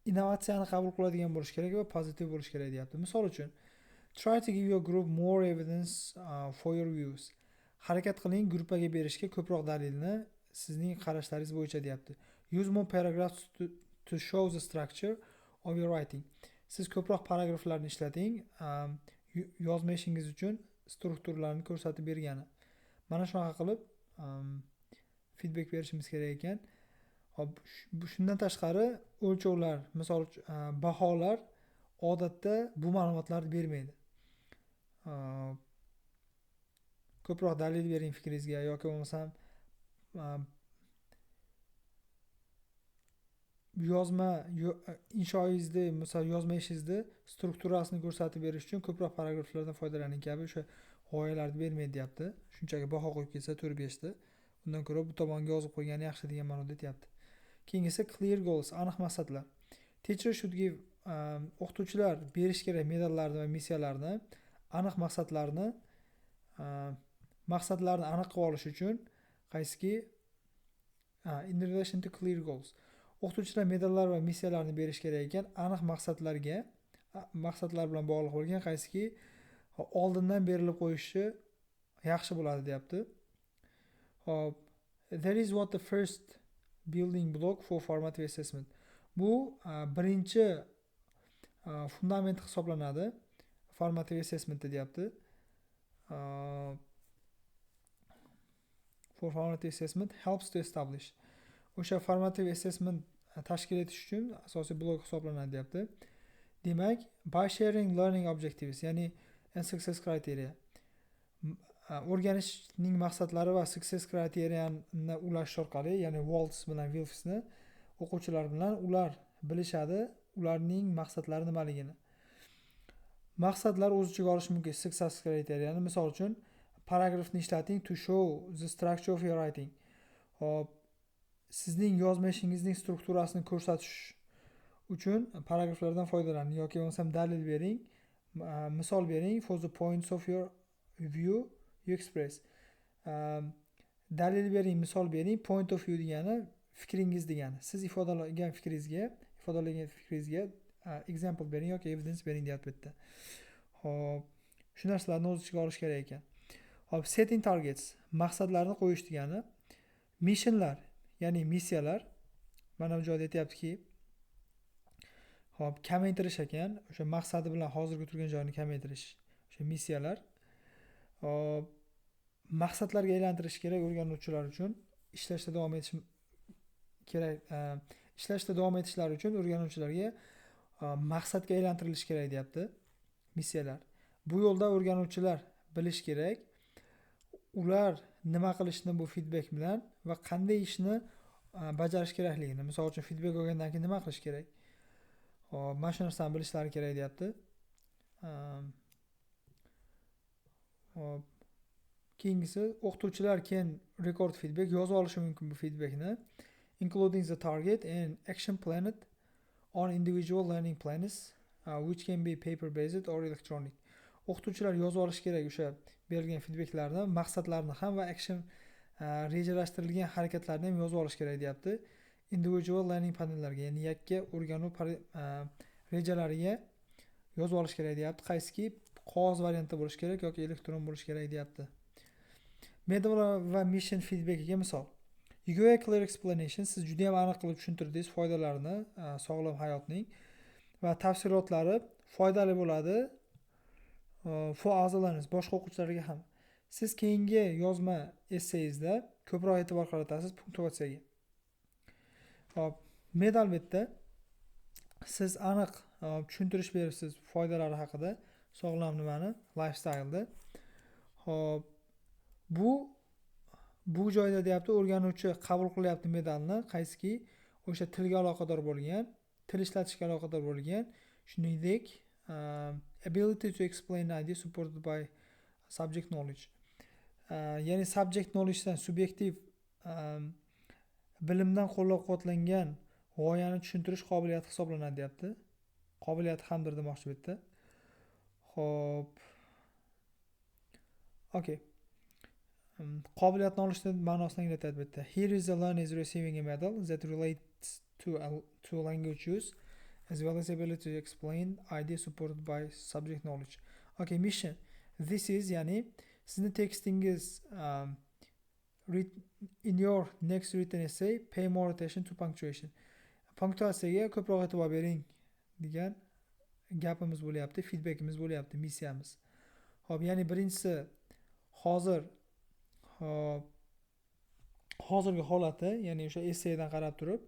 Speaker 1: innovatsiyani qabul qiladigan bo'lish kerak va pozitiv bo'lish kerak deyapti. Misol uchun, try to give your group more evidence for your views. Harakat qiling gruppaga berishga ko'proq dalilni sizning qarashlaringiz bo'yicha deyapti. Use more paragraphs to show the structure of your writing. Siz ko'proq paragraflarni ishlating, yozma ishingiz uchun strukturalarni ko'rsatib bergani. Mana shunaqa qilib, feedback berishimiz kerak ekan. Hop, shundan tashqari o'lchovlar, misol uchun, baholar Odatda bu ma'lumotlarni bermaydi. Ko'proq dalil bering fikringizga yoki bo'lmasam yozma inshoingizni, misol yozma ishingizni strukturasini ko'rsatib berish uchun ko'proq paragraflardan foydalaning kabi o'sha g'oyalarni bermaydi deyapti. Shunchaki baho qo'yib ketsa 4-5 ta. Undan ko'ra bu tomonga yozib qo'ygani yaxshi degan ma'noda aytyapti. Keyingisi clear goals, aniq maqsadlar. Teacher should give, o'qituvchilar berish kerak medallarni va missiyalarni, aniq maqsadlarni, maqsadlarni aniq qilib olish uchun qaysiki in relation to clear goals. O'qituvchilar medallar va missiyalarni berish kerak ekan aniq maqsadlarga, maqsadlar bilan bog'liq bo'lgan qaysiki oldindan berilib qo'yishi yaxshi bo'ladi deyapti. Xo'p, that is what the first building block for formative assessment. Bu birinchi fundament hisoblanadi formative assessment deyapti. For formative assessment helps to establish. O'sha formative assessment tashkil etish uchun asosiy blok hisoblanadi deyapti. Demak, by sharing learning objectives, ya'ni and success criteria. O'rganishning maqsadlari va success criteria'ni ulash orqali, ya'ni Waltz bilan Wilfsni o'quvchilar bilan ular bilishadi ularning maqsadlari nimaligini. Maqsadlar o'z ichiga olishi mumkin success criteria'ni. Misol uchun, paragrafni ishlating to show the structure of your writing. Xo'p, sizning yozma ishingizning strukturasini ko'rsatish uchun paragraflardan foydalaning yoki bo'lmasam dalil bering, misol bering for the points of your view you express. Dalil bering, misol bering, point of view degani fikringiz degani. Siz ifodalagan fikringizga example bering yoki evidence bering deyapti bu yerda. Xo'p, shu narsalarni o'z ichiga olish kerak ekan. Xo'p, setting targets, maqsadlarni qo'yish degani, missionlar, ya'ni missiyalar. Mana bu joyda aytyaptiki, xo'p, kamaytirish ekan, o'sha maqsadi bilan hozirgi turgan joyini kamaytirish, o'sha missiyalar. Xo'p, maqsadlarga aylantirish kerak o'rganuvchilar uchun, ishlashda davom etish kerak, ishlashda davom etishlari uchun o'rganuvchilarga maqsadga aylantirilishi kerak deyapti missiyalar. Bu yo'lda o'rganuvchilar bilish kerak, ular nima qilishni bu feedback bilan va qanday ishni bajarish kerakligini. Misol uchun, feedback olgandan keyin nima qilish kerak? Xo'p, mana shu narsani bilishlari kerak deyapti. Xo'p, keyingisi o'qituvchilar can record feedback, yozib olishi mumkin bu feedbackni, including the target and action planned on individual learning plans, which can be paper based or electronic. O'qituvchilar yozib olishi kerak o'sha berilgan feedbacklarni, maqsadlarni ham va action rejalashtirilgan harakatlarni ham yozib olish kerak deyapti. Individual learning panellarga, ya'ni yakka o'rganuv rejalariga yozib olish kerak deyapti. Qaysiki qog'oz variantda bo'lishi kerak yoki elektron bo'lishi kerak deyapti. Medal va mission feedbackiga misol. You give a clear explanation, siz juda ham aniq qilib tushuntirdingiz foydalarini, sog'lom hayotning va tafsilotlari foydali bo'ladi for other learners, boshqa o'quvchilarga ham. Siz keyingi yozma essayingizda ko'proq e'tibor qaratasiz punktuatsiyaga. Xo'p, medal bu yerda siz aniq tushuntirish beribsiz foydalari haqida, sog'lom nimani, lifestyle'ni. Xo'p, bu joyda deyapti, o'rganuvchi qabul qilyapti medalni, qaysiki o'sha tilga aloqador bo'lgan, til ishlatishga aloqador bo'lgan, shuningdek ability to explain idea supported by subject knowledge. Ya'ni subject knowledge'dan, subyektiv bilimdan qo'llab-quvvatlangan g'oyani tushuntirish qobiliyati hisoblanadi deyapti. Qobiliyati hamdir demoqchi bu yerda. Xo'p. Okay. Qobiliyatni olishni ma'nosini anglatadi bu yerda. Here is a learner is receiving a medal that relates to language use as well as ability to explain idea supported by subject knowledge. Okay, mission. This is, ya'ni sizni tekstingiz, in your next written essay pay more attention to punctuation. Punktuatsiyaga ko'proq e'tibor bering degan gapimiz bo'lyapti, feedbackimiz bo'lyapti, missiyamiz. Xo'p, ya'ni birinchisi hozir, xo'p, hozirgi holati, ya'ni o'sha essaydan qarab turib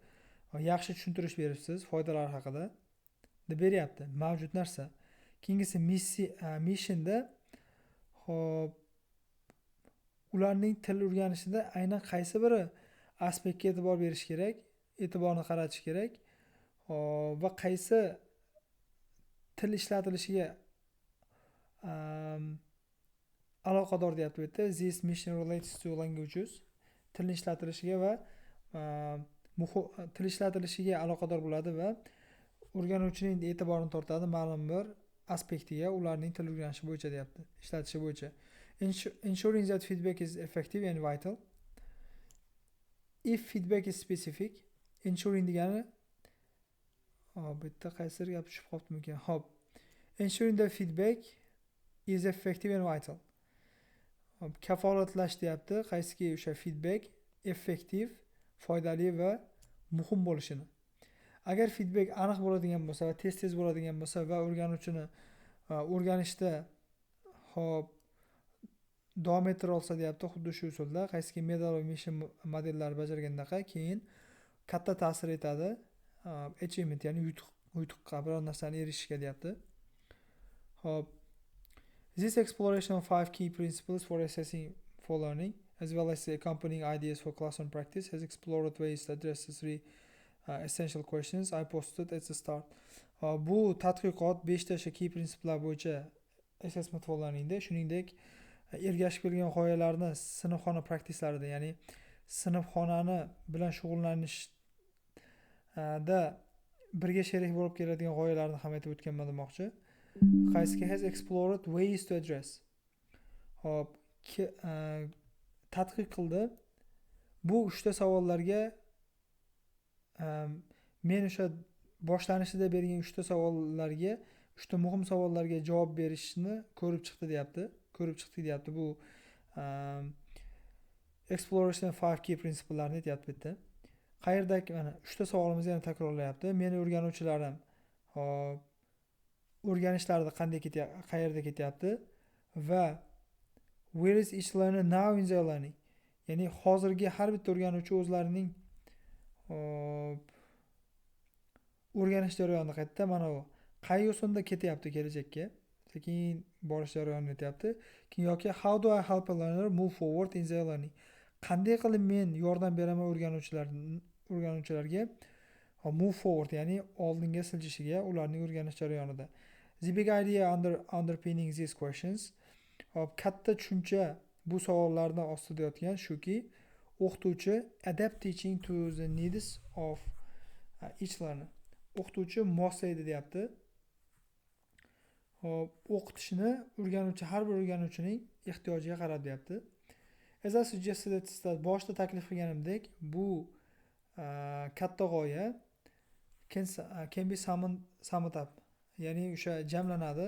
Speaker 1: yaxshi tushuntirish beribsiz foydalari haqida. Deb beryapti, mavjud narsa. Keyingisi missionda, ho'p, ularning til o'rganishida aynan qaysi biri aspektga e'tibor berish kerak, e'tiborni qaratish kerak, hop, va qaysi til ishlatilishiga aloqador deyapti bu yerda. This mission relates to languages, tilni ishlatilishiga va til ishlatilishiga aloqador bo'ladi va o'rganuvchining e'tiborini tortadi ma'lum bir aspektiga ularning til o'rganishi bo'yicha deyapti, ishlatishi bo'yicha. Ensuring that feedback is effective and vital. If feedback is specific, ensuring degani, hop, bu yerda qaysidir gap tushib qolibdimikan? Hop, ensuring that feedback is effective and vital. Hop, kafolatlash deyapti, qaysiki o'sha feedback effektiv, foydali va muhim bo'lishini. Agar feedback aniq bo'ladigan bo'lsa va tez tez bo'ladigan bo'lsa va o'rganuvchini o'rganishda, hop, davom ettira olsa deyapti, xuddi shu usulda, qaysiki medal va mission modellari bajargandaqa, keyin katta ta'sir etadi achievement, ya'ni yutuq, yutuqqa, biror narsani erishishga deyapti. Hop, this exploration of five key principles for assessing for learning, as well as the accompanying ideas for classroom practice, has explored ways to address the three essential questions I posted at the start. Bu tadqiqot beshta o'sha key prinsiplar bo'yicha assessment for learningda, shuningdek, ergashib kelgan g'oyalarni sinfxona praktiklarida, ya'ni sinfxonani bilan shug'ullanishda birga sherik bo'lib keladigan g'oyalarni ham aytib o'tganman demoqchi. Qaysiki has explored ways to address. Hop, tadqiq qildi. Bu uchta savollarga, men o'sha boshlanishida bergan uchta savollarga, uchta muhim savollarga javob berishni ko'rib chiqdi deyapti. Ko'rib chiqdik deyapti. Bu exploration five key principle'larni aytyapti bu yerda. Qayerdagi mana uchta savolimizni yana takrorlayapti. Meni o'rganuvchilarim, hop, o'rganishlarida qanday ketyapti, qayerda ketyapti va where is each learner now in their learning? Ya'ni hozirgi har bitta o'rganuvchi o'zlarining, hop, o'rganish jarayonida qayerda, mana bu qay yo'sinda ketyapti, kelajakka sekin borish jarayonini aytyapti. Keyin yoki how do I help a learner move forward in their learning? Qanday qilib men yordam beraman o'rganuvchilarga move forward, ya'ni oldinga siljishiga ularning o'rganish jarayonida. The big idea underpinning these questions. Hop, katta tushuncha bu savollarni ostida yotgan shuki, o'qituvchi adapt teaching to the needs of each learner. O'qituvchi moslaydi deyapti. Hop, o'qitishni o'rganuvchi, har bir o'rganuvchining ehtiyojiga qarab deyapti. As I suggested at the start, boshida taklif qilganimdek, bu katta g'oya can be summed up, ya'ni o'sha jamlanadi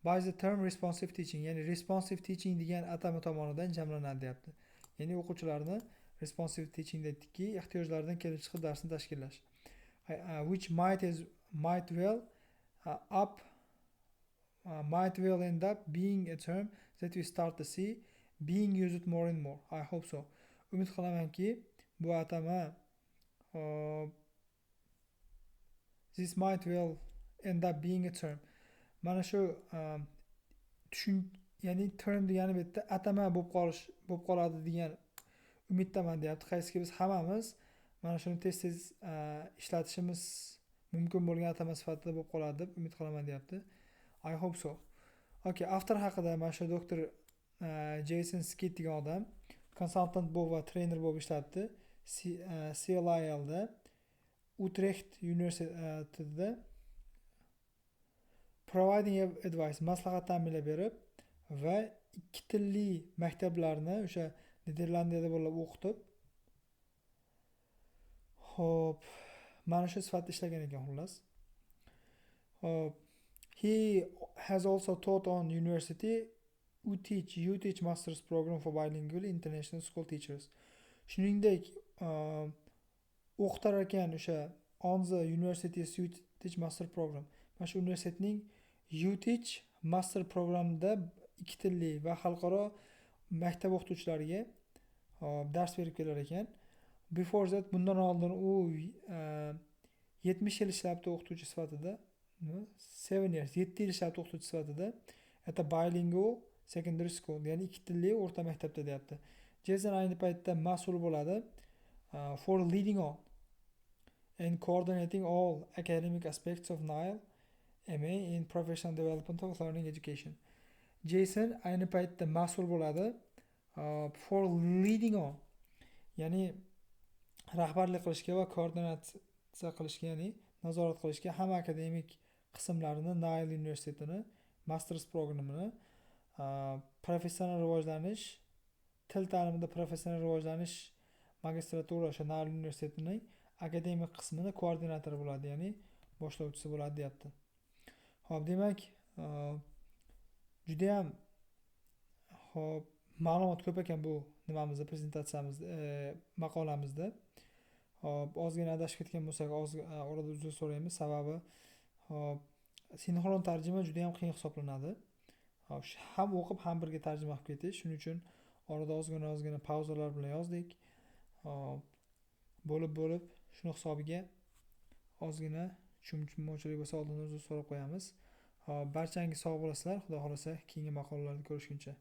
Speaker 1: by the term responsive teaching, ya'ni responsive teaching degan atama tomonidan jamlanadi deyapti. Ya'ni o'quvchilarni responsive teaching aytdikki, ehtiyojlaridan kelib chiqib darsni tashkillash. Which might well end up being a term that we start to see being used more and more. I hope so. Umid qilamanki, bu atama, hop, this might well end up being a term. Mana shu tushun, ya'ni term degani bu yerda atama bo'lib qoladi degan umiddaman deyapti. Qaysiki biz hammamiz mana shuni tez tez ishlatishimiz mumkin bo'lgan atama sifatida bo'lib qoladi deb umid qilaman deyapti. I hope so. Okay, avtor haqida, mana shu doktor Jason Skeet degan odam konsultant bo'lib va trener bo'lib ishlabdi CLILda, Utrecht universitetida, providing advice, maslahat ta'minlab berib va ikki tilli maktablarni o'sha Niderlandiyada bo'lib o'qitib, ho'p, mana shu sifatda ishlagan ekan xullas. Ho'p, he has also taught on university UTeach Masters Program for Bilingual International School Teachers. Shuningdek, o'qitar ekan o'sha on the University UTeach Master Program. Mana shu universitetning UTeach Master programida ikki tilli va xalqaro maktab o'qituvchilariga, hop, dars berib kelar ekan. Before that, bundan oldin u 70 yil ishlabdi o'qituvchi sifatida. Nima, 7 years, 7 yil ishlabdi o'qituvchi sifatida at a bilingual secondary school, ya'ni ikki tilli o'rta maktabda deyapti. Jason ayni paytda mas'ul bo'ladi for leading on and coordinating all academic aspects of NILE MA in Professional Development of Learning Education. Jason ayni paytda mas'ul bo'ladi for leading on, ya'ni rahbarlik qilishga va koordinatsiya qilishga, ya'ni nazorat qilishga hamma akademik qismlarini Nile universitetini masters programmini professional rivojlanish, til ta'limida professional rivojlanish magistratura, o'sha Nile universitetining akademik qismini koordinatori bo'ladi, ya'ni boshlovchisi bo'ladi deyapti. Ho'p, demak, judayam ho'p ma'lumot ko'p ekan bu nimamizda, prezentatsiyamizda, maqolamizda. Ho'p, ozgina adashib ketgan bo'lsak, oz orada uzr so'raymiz, sababi hop sinxron tarjima juda yam qiyin hisoblanadi. Hop, ham o'qib, ham birga tarjima qilib ketish. Shuning uchun orada ozgina ozgina pauzalar bilan yozdik. Hop, bo'lib bo'lib, shuni hisobiga ozgina tushunmovchilik bo'lsa, oldindan uzr so'rab qo'yamiz. Hop, barchangiz sog' bo'lasizlar. Xudo xohlasa, keyingi maqolalarda ko'rishguncha.